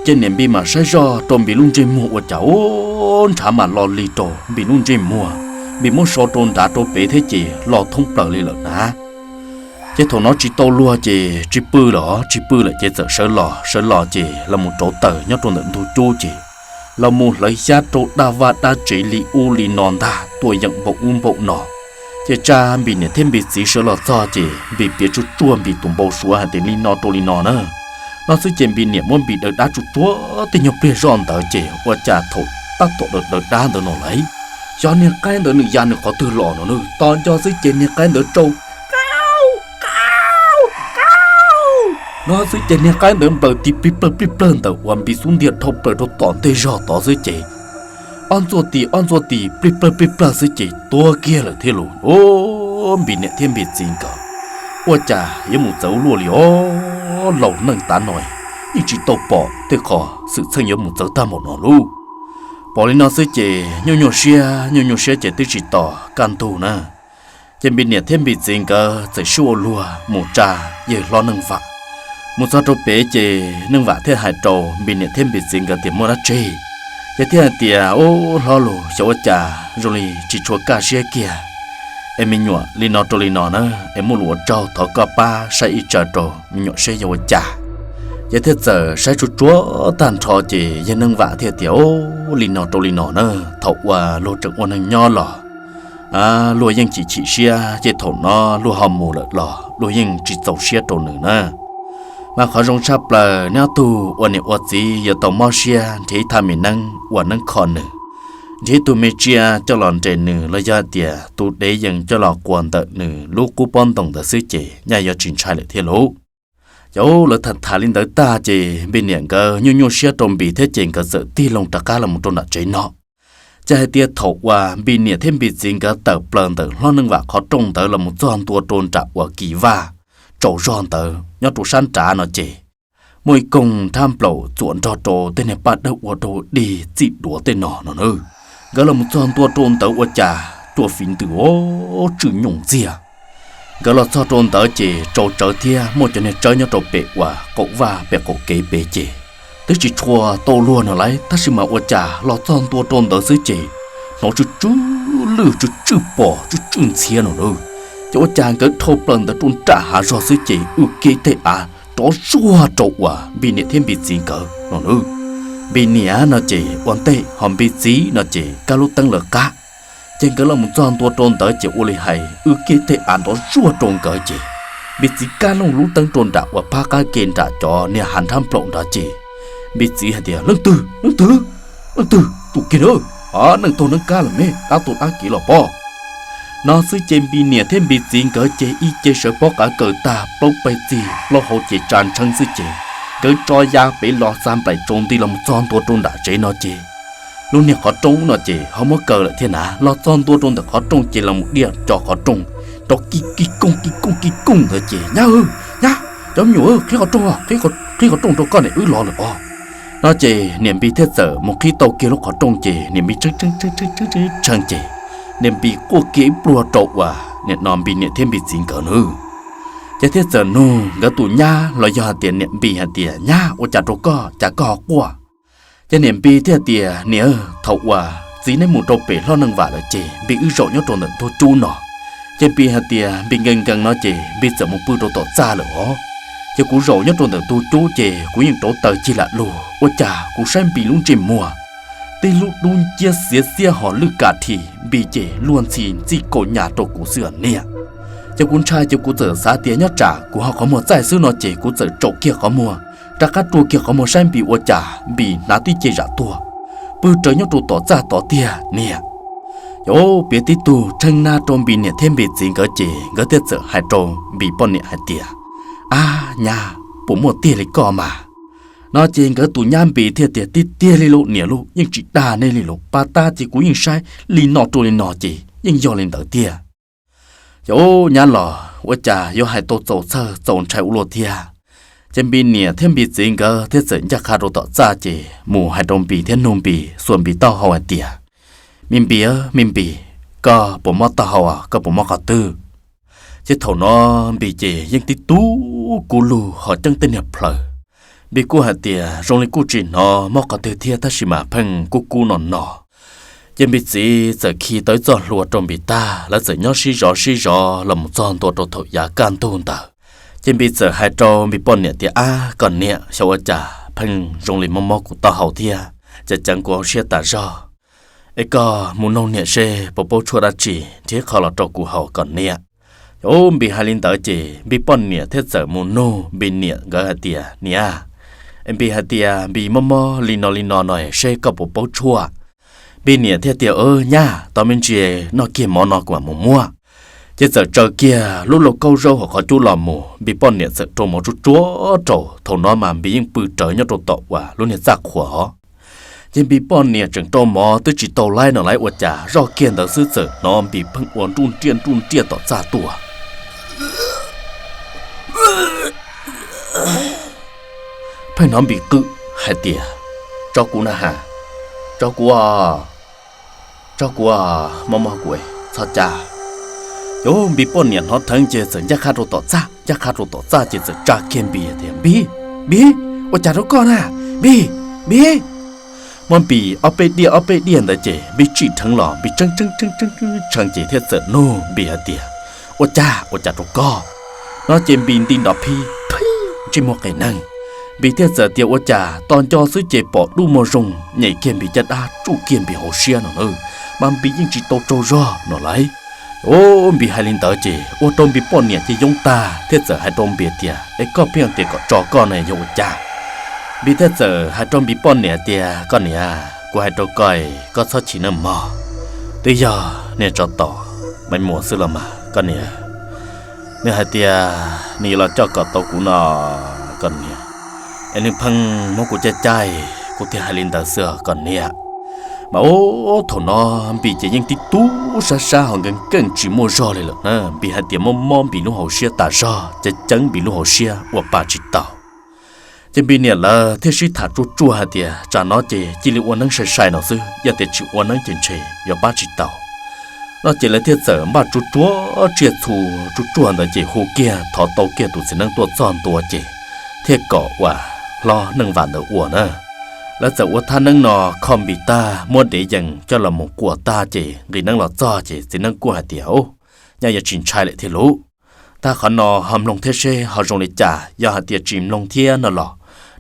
Ces niam Npis mam saib zoj rau Npis lub ntsej muag ua cas, o, ntshav mam lo li rau Npis lub ntsej muag, Npis muab so rau nrad rau pem thiab ces lo thoob plaws li lawm na. Ces thaum no tsis tau luag ces tsis pw lawm, tsis pw lawm ces txawm sawv los, sawv los ces los mus rauv taws nyob rau ntawm ntug cub ces los mus hlawv xyab rau dab vaj dab tsev li ub li no ntag, tuaj yeem npaum ub npaum no. Ces tsa Npis niam thiab Npis txiv sawv los txog ces Npis piav tsuaj tsuaj Npis tus npau suav hais tias li no rau li no na. No xwb ces Npis niam muab Npis daws dab tsuaj tsuaj tej nyuag pliag zoj ntawd ces ua cas thaum tab tom daws daws dab ntawd no lauj, xyov niag qaib ntawd nws ya nws qhov twg los no na, tos nco xwb ces niag qaib ntawd rau, Qau, qau, qau. No xwb ces niag qaib ntawd nplaws tis plig plawg plig plawg ntawm uas Npis xub ntiag dhau plaws rau tom ntej zog tod xwb ces ob ntxuaj tis ob ntxuaj tis plig plawg plig plawg xwb ces tuag kiag lawm thiab lauj. O, Npis niam thiab Npis txiv nkawd ua cas yuav mus txawv ua luaj li os. Laus neej tav no yeej tsis tau pom tej qhov xwm txheej yuav mus txawv tag npaum no lauj. Pom li no xwb ces nyuaj nyuaj siab nyuaj nyuaj siab ces twb tsis tos kaj ntug na, ces Npis niam thiab Npis txiv nkawd txawm sib ua luag mus tsa yawg hlob Neej Vam. Mus txog rau pem ces Neej Vam thiaj hais rau Npis niam thiab Npis txiv nkawd tias muaj dab tsi. Ces thiaj hais tias, Ub, hlob lus, xyov ua cas zoo li tsis tshua kaj siab kiag, es me nyuam li no rau li no na, es muaj lus ua tsaug thov koj pab saib ib tsaws rau me nyuam seb yog ua cas. Ces thiaj txawm saib tsuag tsuag tag nrho ces yawg Neej Vam thiaj tias, Ub, li no rau li no na, thaum uas luag tseem ua neeg nyob los luag yeej chim chim siab, ces thaum no luag ho mus lawm los luag yeej tsis txaus siab rau nws na. Mas qhov zoo tshaj plaws neb ob tug ua niam ua txiv yuav tau mob siab nrhiav ib thaj me neeb ua neeb kho nws, nrhiav ib tug me tsiaj coj los nres nws los yog hais tias tus dev yees coj los quas ntawm nws lub qub pob ntoos ntawd xwb ces nyaj yuav tsis ntshai lawm thiab lauj. Ces lawv tham tham li ntawd tag ces Npis niam nkawd nyuaj nyuaj siab rau Npis thiab ces nkawd txawm tig loo rov qab los rau nram tsev no. Ces hais tias thaum uas Npis niam thiab Npis txiv nkawd tawm plaws ntawm hlob Neej Vam qhov rooj ntawd los mus txog ntua rau nram uas kis vaj tsaus zog ntawd nyob rau sab nrad no ces muaj ib koog nrhab nplaum txuam nrog rau tej niag paj dawb ua rau dig txij duav tej no no na. Nkawd los mus txog ntua rau ntawd ua cas cua fiv ntws os, tswj nyooj ntxiag. Nkawd los txog rau ntawd ces tsaus tsawv thiab muaj cov niag tsawb nyob rau pem uas qaum vaj pem qaum kev pem ces twb tsis tshua tau luag no lauj, tab sis mas ua cas los txog ntua rau ntawd xwb ces hnov tsw tsw lwj tsw tswj pos tsw tswj ntxhiab no lauj. Ces ua cas nkawd dhau plaws ntawd rau nram hav zog xwb ces wb kiag tej av nrov zuag rau uas Npis niam thiab Npis txiv nkawd no lauj. Npis niam no ces ua ntej ho Npis txiv no ces kab lub teeb lawv qab. Ces nkawd los mus txog ntua rau ntawd ces ua li hais wb kiag tej av nrov zuag rau nkawd ces Npis txiv kab lub teeb rau nram uas phab qab ke nram cov niag hav nrhab nplaum nrad ces Npis txiv hais tias, Leej twg, leej twg, leej twg tus kiag na? Neeg taug neeb kab los me, dab taug dab kev los pob. No xwb ces Npis niam thiab Npis txiv nkawd ces ib ce sawv pob qav kaws tag plaub pes txig plaub hau ces tsa ntshee xwb ces nkawd tso ya pem los xa nplaim tsaus nti los mus txog ntua rau nram tsev no ces lub niag qhov rooj no ces ho muab kaw lawm thiab na. Los txog ntua rau ntawm qhov rooj ces los mus diaj co qhov rooj rau ki ki kooj ki kooj ki kooj ntawd ces, Nyab, nyab, cov me nyuam, qhib qhov rooj, qhib qhov rooj rau koj niam wb los lawm os. No ces niam Npis thiaj txawm mus qhib tau kiag lub qhov rooj ces niam Npis tshee tshee tshee tshee tshee ces niam Npis quaj kiag ib pluag rau uas nim no Npis niam thiab Npis txiv nkawd nws ces thiaj txawm nug nkawd tus nyab los yog hais tias niam Npis hais tias, Nyab, ua cas rau koj cas koj ho quaj? Ces niam Npis thiaj tias, Niam, thaum uas txiv neb mus rau pem hlob Neej Vam lawm ces Npis wb zaum nyob rau ntawm ntug cub no. Ces Npis hais tias Npis nkees nkees no ces Npis txawm mus pw rau tom txaj lawm os. Ces kuv zaum nyob rau ntawm ntug cub ces kuv yeej rauv taws cig lam lug, ua cas kuv saib Npis lub ntsej muag tib lub dub nciab xiav xiab ho lwj kav dhi, Npis ces luag ntxhi ntxij kaum nyas rau kuv xwb niam. Ces kuv ntshai ces kuv txawm xav tias nyob tsam kuv ho qhov muag txaij xwb no ces kuv txawm tsaum kiag qhov muag, rov qab rua kiag qhov muag saib Npis ua cas Npis hnav tib ce zam tuag pw raws nyob rau tom txaj tod tiag niam. Ces piav tib tug tsheej nab rau Npis niam thiab Npis txiv nkawd ces nkawd thiaj txawm hais rau Npis poj niam hais tias, Ab nyab, puas muaj tiag li koj mas? No ces nkawd tus nyab Npis thiaj tias, Tiag tiag li lauj niam lauj, yeej tsis dag nej li lauj, pas tag ces kuv yeej saib li no rau li no ces yeej yog li ntawd tiag. Ces ub nyab los ua cas yuav hais tau txaus txhawj txaus ntshai ua luaj thiab. Ces Npis niam thiab Npis txiv nkawd thiaj txawm ncaj qha rau tom txaj ces mus hais rau Npis thiab nug Npis xuas Npis taub hau hais tias, Me Npis, me Npis, koj puas mob taub hau, koj puas mob qhov twg? Ces thaum no Npis ces yeej tib tug kub lug ho ceeb tej niag plhaws. Npis kuj hais tias zoo li kuj tsis hnov mob qhov twg thiab tab sis mas pheej kub kub no no. Ces Npis txiv txawm khi tau ib txoj hlua rau Npis tag, lawv txawm nyob sib zov sib zov los mus txog ntua rau thaum yav kaj ntug ntawd. Ces Npis txawm hais rau Npis poj niam tias, Ab koj niam, xyov ua cas pheej zoo li mob mob kuv taub hau thiab, ces ceev kuv hauv siab tas zog. Es koj mus noog niam seb puas paub tshuaj dab tsi nrhiav qho los rau kuv haus koj niam. Ces Npis hais li ntawd ces Npis poj niam thiaj txawm mus nug Npis niam nkawd hais tias, Niam, es Npis hais tias Npis mob mob li no li no no seb koj puas paub tshuaj? Npis niam thiaj tias, Nyab, tos me ntsis noj kiag mov no kuv mam mus muab. Ces txawm tsaws kiag lub lauj kaub zaub hauv qhov cub los mus, Npis poj niam txawm rau mov tsuag tsuag rau. Thaum no mas Npis yeej pw rawv nyob rau tom uas lub niag txaj qhuas os. Ces Npis poj niam tseem rau mov twb tsis tau laib no laib ua cas zoj kiag ntawd xwb txawm hnov Npis pheej ua nruj nriaj nruj nriaj tom txaj tuaj. Pheej hnov Npis qw hais tias, Tso kuv na has, tso kuv, tso kuv, mob mob kuv, txhob cab. Ces Npis poj niam hnov dheev ces txawm ncaj qha rau tom txaj, ncaj qha rau tom txaj ces txawm tsa kiag Npis tias, Npis, Npis, ua cas rau koj na, Npis, Npis. Muab Npis ob peb diaj ob peb diaj ntawd ces Npis tsim dheev los Npis tshee tshee tshee tshee ces thiaj txawm nug Npis hais tias, Ua cas, ua cas rau koj? No ces Npis nti nrov phib phib ntsej muag qes neeg. Npis thiaj txawm tias, Ua cas tos nco xwb ces pom dub muag zoo, nyem kiag Npis caj dab tsuj kiag Npis hauv siab no na, mas Npis yeej tsis tau tsaug zog no lauj. Ua Npis hais li ntawd ces ua rau Npis poj niam ces yoob tag thiaj txawm hais rau Npis tias, Es koj pheej tias kom tso koj ne yog ua cas? Npis thiaj txawm hais rau Npis poj niam tias, Koj niam, kuv hais rau koj, koj txhob chim nawj mog. Twb yog niag tsov tom Maiv Muas xwb los mas koj niam. Nws hais tias nws yuav los coj kom tau kuv no koj niam, es nws pheej muab kuv caij caij, kuv thiaj hais li ntawd xwb os koj niam. Mas ub, thaum no Npis ces yeej tib tug sab sab ho nkees nkees tsis muaj zog li lawm na. Npis hais tias mob mob Npis lub hauv siab tas zog, ceev ceev Npis lub hauv siab ua pa tsis tau. Ces Npis niam lawv thiaj sib tham tsuag tsuag hais tias, Tsam no ces cia li ua neeb sai sai no xwb, yog tias tsis ua neeb ces ntshe yuav pab tsis tau. No ces lawv thiaj txawm npaj tsuag tsuag tsiaj txhu tsuag tsuag ntawd ces hu kiag thov tau kiag tus txiv neeb tuaj txog ntua ces thiaj kom uas hlob Neej Vam ntawd ua na. Lawv txawm ua thaj neeb no kho Npis tag, muab dev yees coj los mus quas tag ces nqis neeb los txog ces txiv neeb kuj hais tias, Ub, nyaj yuav tsis ntshai lawm thiab lauj. Tag qhov no ho mloog thiab seb ho zoo li cas, yog hais tias tsis mloog thiab no los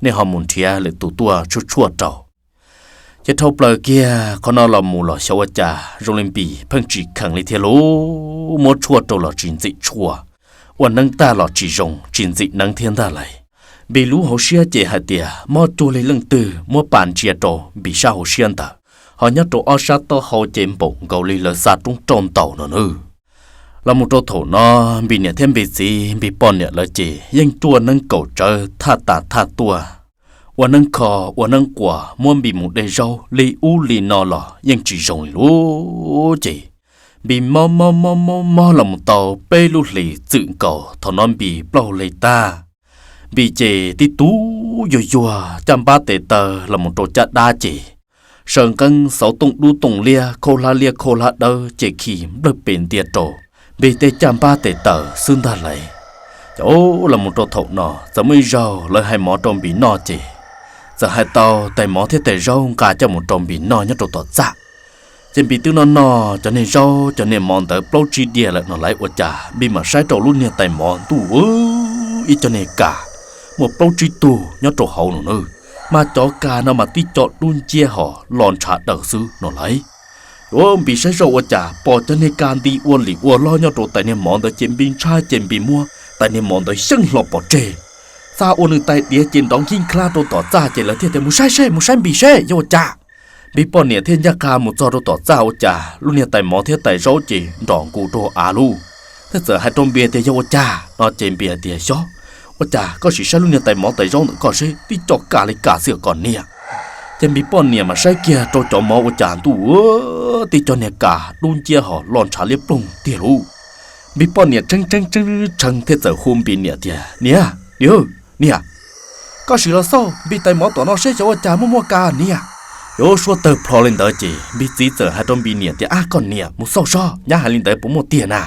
nej ho mus nrhiav lwm tus tuaj tshuaj tshuaj rau. Ces dhau plaws kiag qhov no los mus los xyov ua cas zoo li Npis pheej tsis kheev li thiab lauj, muab tshuaj rau los tsis ntxim tshuaj, ua neeb tag los tsis zoo tsis ntxim neeb thiab ntag lauj. Npis lub hauv siab ces hais tias mob cuag li leej twg muab pa ntsia rau Npis sab hauv siab ntawd, ho nyob rau ob sab taub hau ces npaum nkaus li lawv xa roob rauj ntaus no nawb. Los mus rau thaum no, Npis niam thiab Npis txiv Npis poj niam lawv ces yeej tuaj neeb kaum tsawv thaj tas thaj tuaj, ua neeb kho ua neeb quas, muab Npis mus de zaub li ub li no los yeej tsis zoo li lub ces Npis mob mob mob mob mob los mus tau peb lub hlis txwm nkaus, thaum no Npis plaub hli tag. Npis ces tib tug yuag yuag, caj npab tes taw los mus rau caj dab ces saw nqeeb xauv tooj dub tooj liab, khaub hlab liab khaub hlab dawb ces khi nplawg pes ntia rau Npis tej caj npab tes taw xwb ntag lauj. Ces los mus rau thaum no txawm muaj ib zaug lawv hais mov rau Npis noj ces txawm hais tau tais mov thiab tais zaub nqa coj mus rau Npis noj nyob rau tom txaj. Ces Npis twb noj noj cov niag zaub cov niag mov ntawd plaub tsib diav lawm no lauj, ua cas Npis mam saib rau lub niag tais mov ntuj, ib co niag kas muaj plaub tsib tug nyob rau hauv no nawb. Mas cov kas no mas tib co dub nciab ho lo ntshav daws xwb no lauj. Ua Npis saib zoj ua cas pom cov niag kas nti ua lim ua lob nyob rau tais niag mov ntawd ces Npis ntshai ces Npis muab tais niag mov ntawd xyeej hlo pov tseg, xa ua nws tais diav ces nrov nkig nklag rau tom txaj ces lawv thiaj tias, Mus saib seb, mus saib Npis seb yog ua cas. Npis poj niam thiaj ncaj qha mus txog rau tom txaj ua cas lub niag tais mov thiab tais zaub ces nrom nkus rau av lub. Thiaj txawm hais rau Npis tias, Yog ua cas? No ces Npis hais tias, Xyov, ua cas koj sim saib lub niag tais mov tais zaub ntawm koj seb, tib co kas li kas xwb koj niam. Ces Npis poj niam mas saib kiag rau cov mov ua cas ntuj, tib co niag kas dub nciab ho lo ntshav liab ploog tiag lauj. Npis poj niam tshee tshee tshee tshee thiaj txawm hu Npis niam tias, Niam, niam, niam, koj sim los xauj Npis tais mov tom no seb xyov ua cas muaj muaj kas niam. Yuav suab tawg plho li ntawd ces Npis txiv txawm hais rau Npis niam tias, Ab koj niam, mus xauj seb nyab hais li ntawd puas muaj tiag na.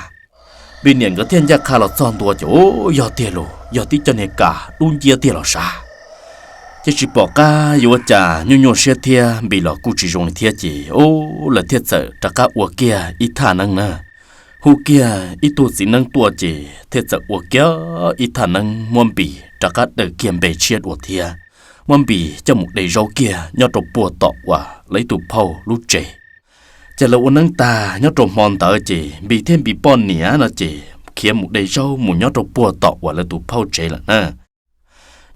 Npis niam nkawd thiaj ncaj qha los txog ntua ces, Ub, yog tiag los yog tib co niag kas dub nciab tiag los sav. Ces tsis pom qab yuav ua cas, nyuaj nyuaj siab thiab Npis los kuj tsis zoo li thiab ces, ub, lawv thiaj txawm rov qab ua kiag ib thaj neeb na. Hu kiag ib tug txiv neeb tuaj ces thiaj txawm ua kiag ib thaj neeb muab Npis rov qab daws kiag npe tshiab dua thiab, muab Npis coj mus de zaub kiag nyob rau puag tom uas lawv ib tug phauj lub tsev. Ces lawv ua neeb tag nyob rau hmo ntawd ces Npis thiab Npis poj niam no ces khiav mus de zaub mus nyob rau puag tom uas lawv tus phauj tsev lawm na.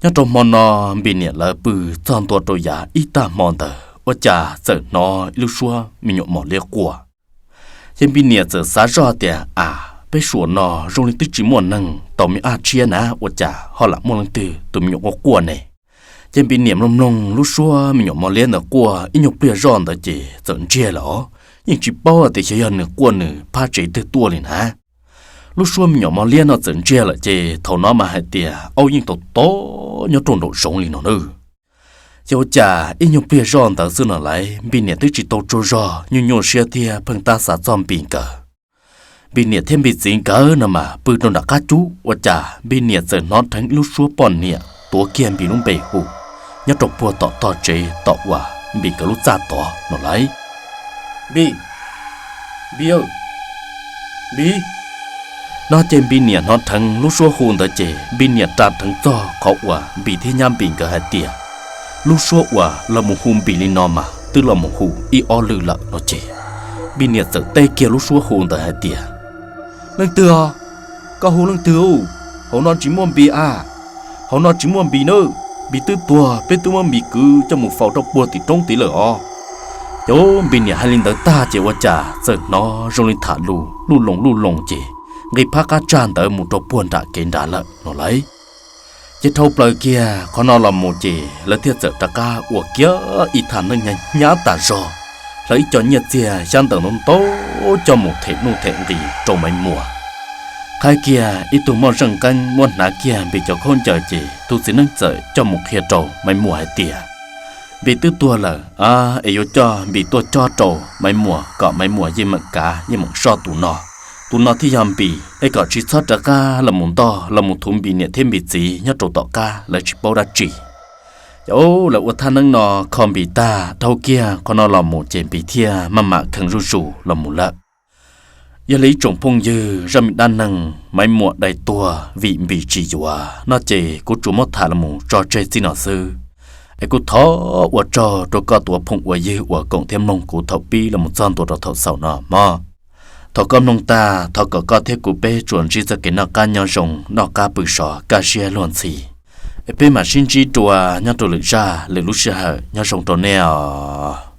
Nyob rau hmo no Npis niam lawv pw txog ntua rau yav ib tag hmo ntawd ua cas txawm hnov ib lub suab me nyuam mos liab quaj. Ces Npis niam txawm xav zoj tias, Ab, peb suam no zoo li twb tsis muaj neeg tau me ab tshiab na, ua cas ho lam muaj leej twg tus me nyuam quaj quaj ne? Ces Npis niam mloog mloog lub suab me nyuam mos liab ntawd quaj ib nyuag pliag zoj ntawd ces txawm ntsiag lawm os, yeej tsis paub tias xyov yog nws quaj nws phab tsev twg tuaj li na. Lub suab me nyuam mos liab no txawm ntsiag lawm ces thaum no mas hais tias aub yeej tau tob nyob rau nraum zoov li no nawb. Ces ua cas ib nyuag pliag zoj ntawd xwb no lauj, Npis niam twb tsis tau tsaug zog, nyuaj nyuaj siab thiab pheej tab xav txog Npis nkawd. Npis niam thiab Npis txiv nkawd no mas pw rau nram qab cub, ua cas Npis niam txawm hnov dheev lub suab poj niam tuav kiag Npis lub npe hu nyob rau puag tom tog tsev tom uas Npis nkawd lub txaj tod no lauj. Npis, Npis, Npis. No ces Npis niam hnov dheev lub suab hu ntawd ces Npis niam ras dheev txog qhov uas Npis thiab nyab Npis nkawd hais tias, lub suab uas los mus hu Npis li no mas twb los mus hu ib ob lwm lawm no ces, Npis niam txawm teb kiag lub suab hu ntawd hais tias, leej twg os? Koj hu leej twg? Hauv no tsis muaj Npis a, hauv no tsis muaj Npis nawb, Npis twb tuag, peb twb muab Npis kwv coj mus faus rau puag tim roob tid lawm os. Ces Npis niam hais li ntawd tag ces ua cas txawm hnov zoo li tham lus luj loos luj loos ces nqis phab qab tsag ntawd mus rau puag nram kev nrad lawm no lauj. Ces dhau plaws kiag qhov no los mus ces lawv thiaj txawm rov qab ua kiag ib thaj neeb hnyav hnyav tas zog, hlawv ib co nyiaj txiag xyab ntawv ntau ntau coj mus them nuj them nqis rau Maiv Muas. Qhib kiag ib tug moj zeej nqeeb muab hnav kiag Npis cov khaub ncaws ces tus txiv neeb txawm coj mus qhia rau Maiv Muas hais tias, Npis twb tuag lawm, es yuav coj Npis tuaj cob rau Maiv Muas kom Maiv Muas yeej meem kav yeej meem soj tus no. Tus no thiaj yog Npis, es kom tsis txhob rov qab los mus ntoj los mus thuv Npis niam thiab Npis txiv nyob rau tom qab lawv tsis paub dab tsi. Ces lawv ua thaj neeb no kho Npis tag dhau kiag qhov no los mus ces Npis thiaj maj mam kheev zuj zus los mus lawm. Yog li ib tsoom phooj ywg, zaj me dab neeg Maiv Muas dai tuag vim Npis tsis yuav no ces kuv tsuas muab tham los mus tso tseg txij no xwb. Es kuv thov ua tsaug rau koj tus ua phooj ua ywg uas koom thiab mloog kuv thaum pib los mus txog ntua rau thaum xaus no mog. Thaum koj mloog tag thov kom koj thiab kuv peb tsuas ntsib txoj kev noj qab nyob zoo, noj qab pw sov, kaj siab luag ntxhi. Es peb mam sib ntsib dua nyob rau lwm zaj lwm lub sij hawm, nyob zoo rau nej os.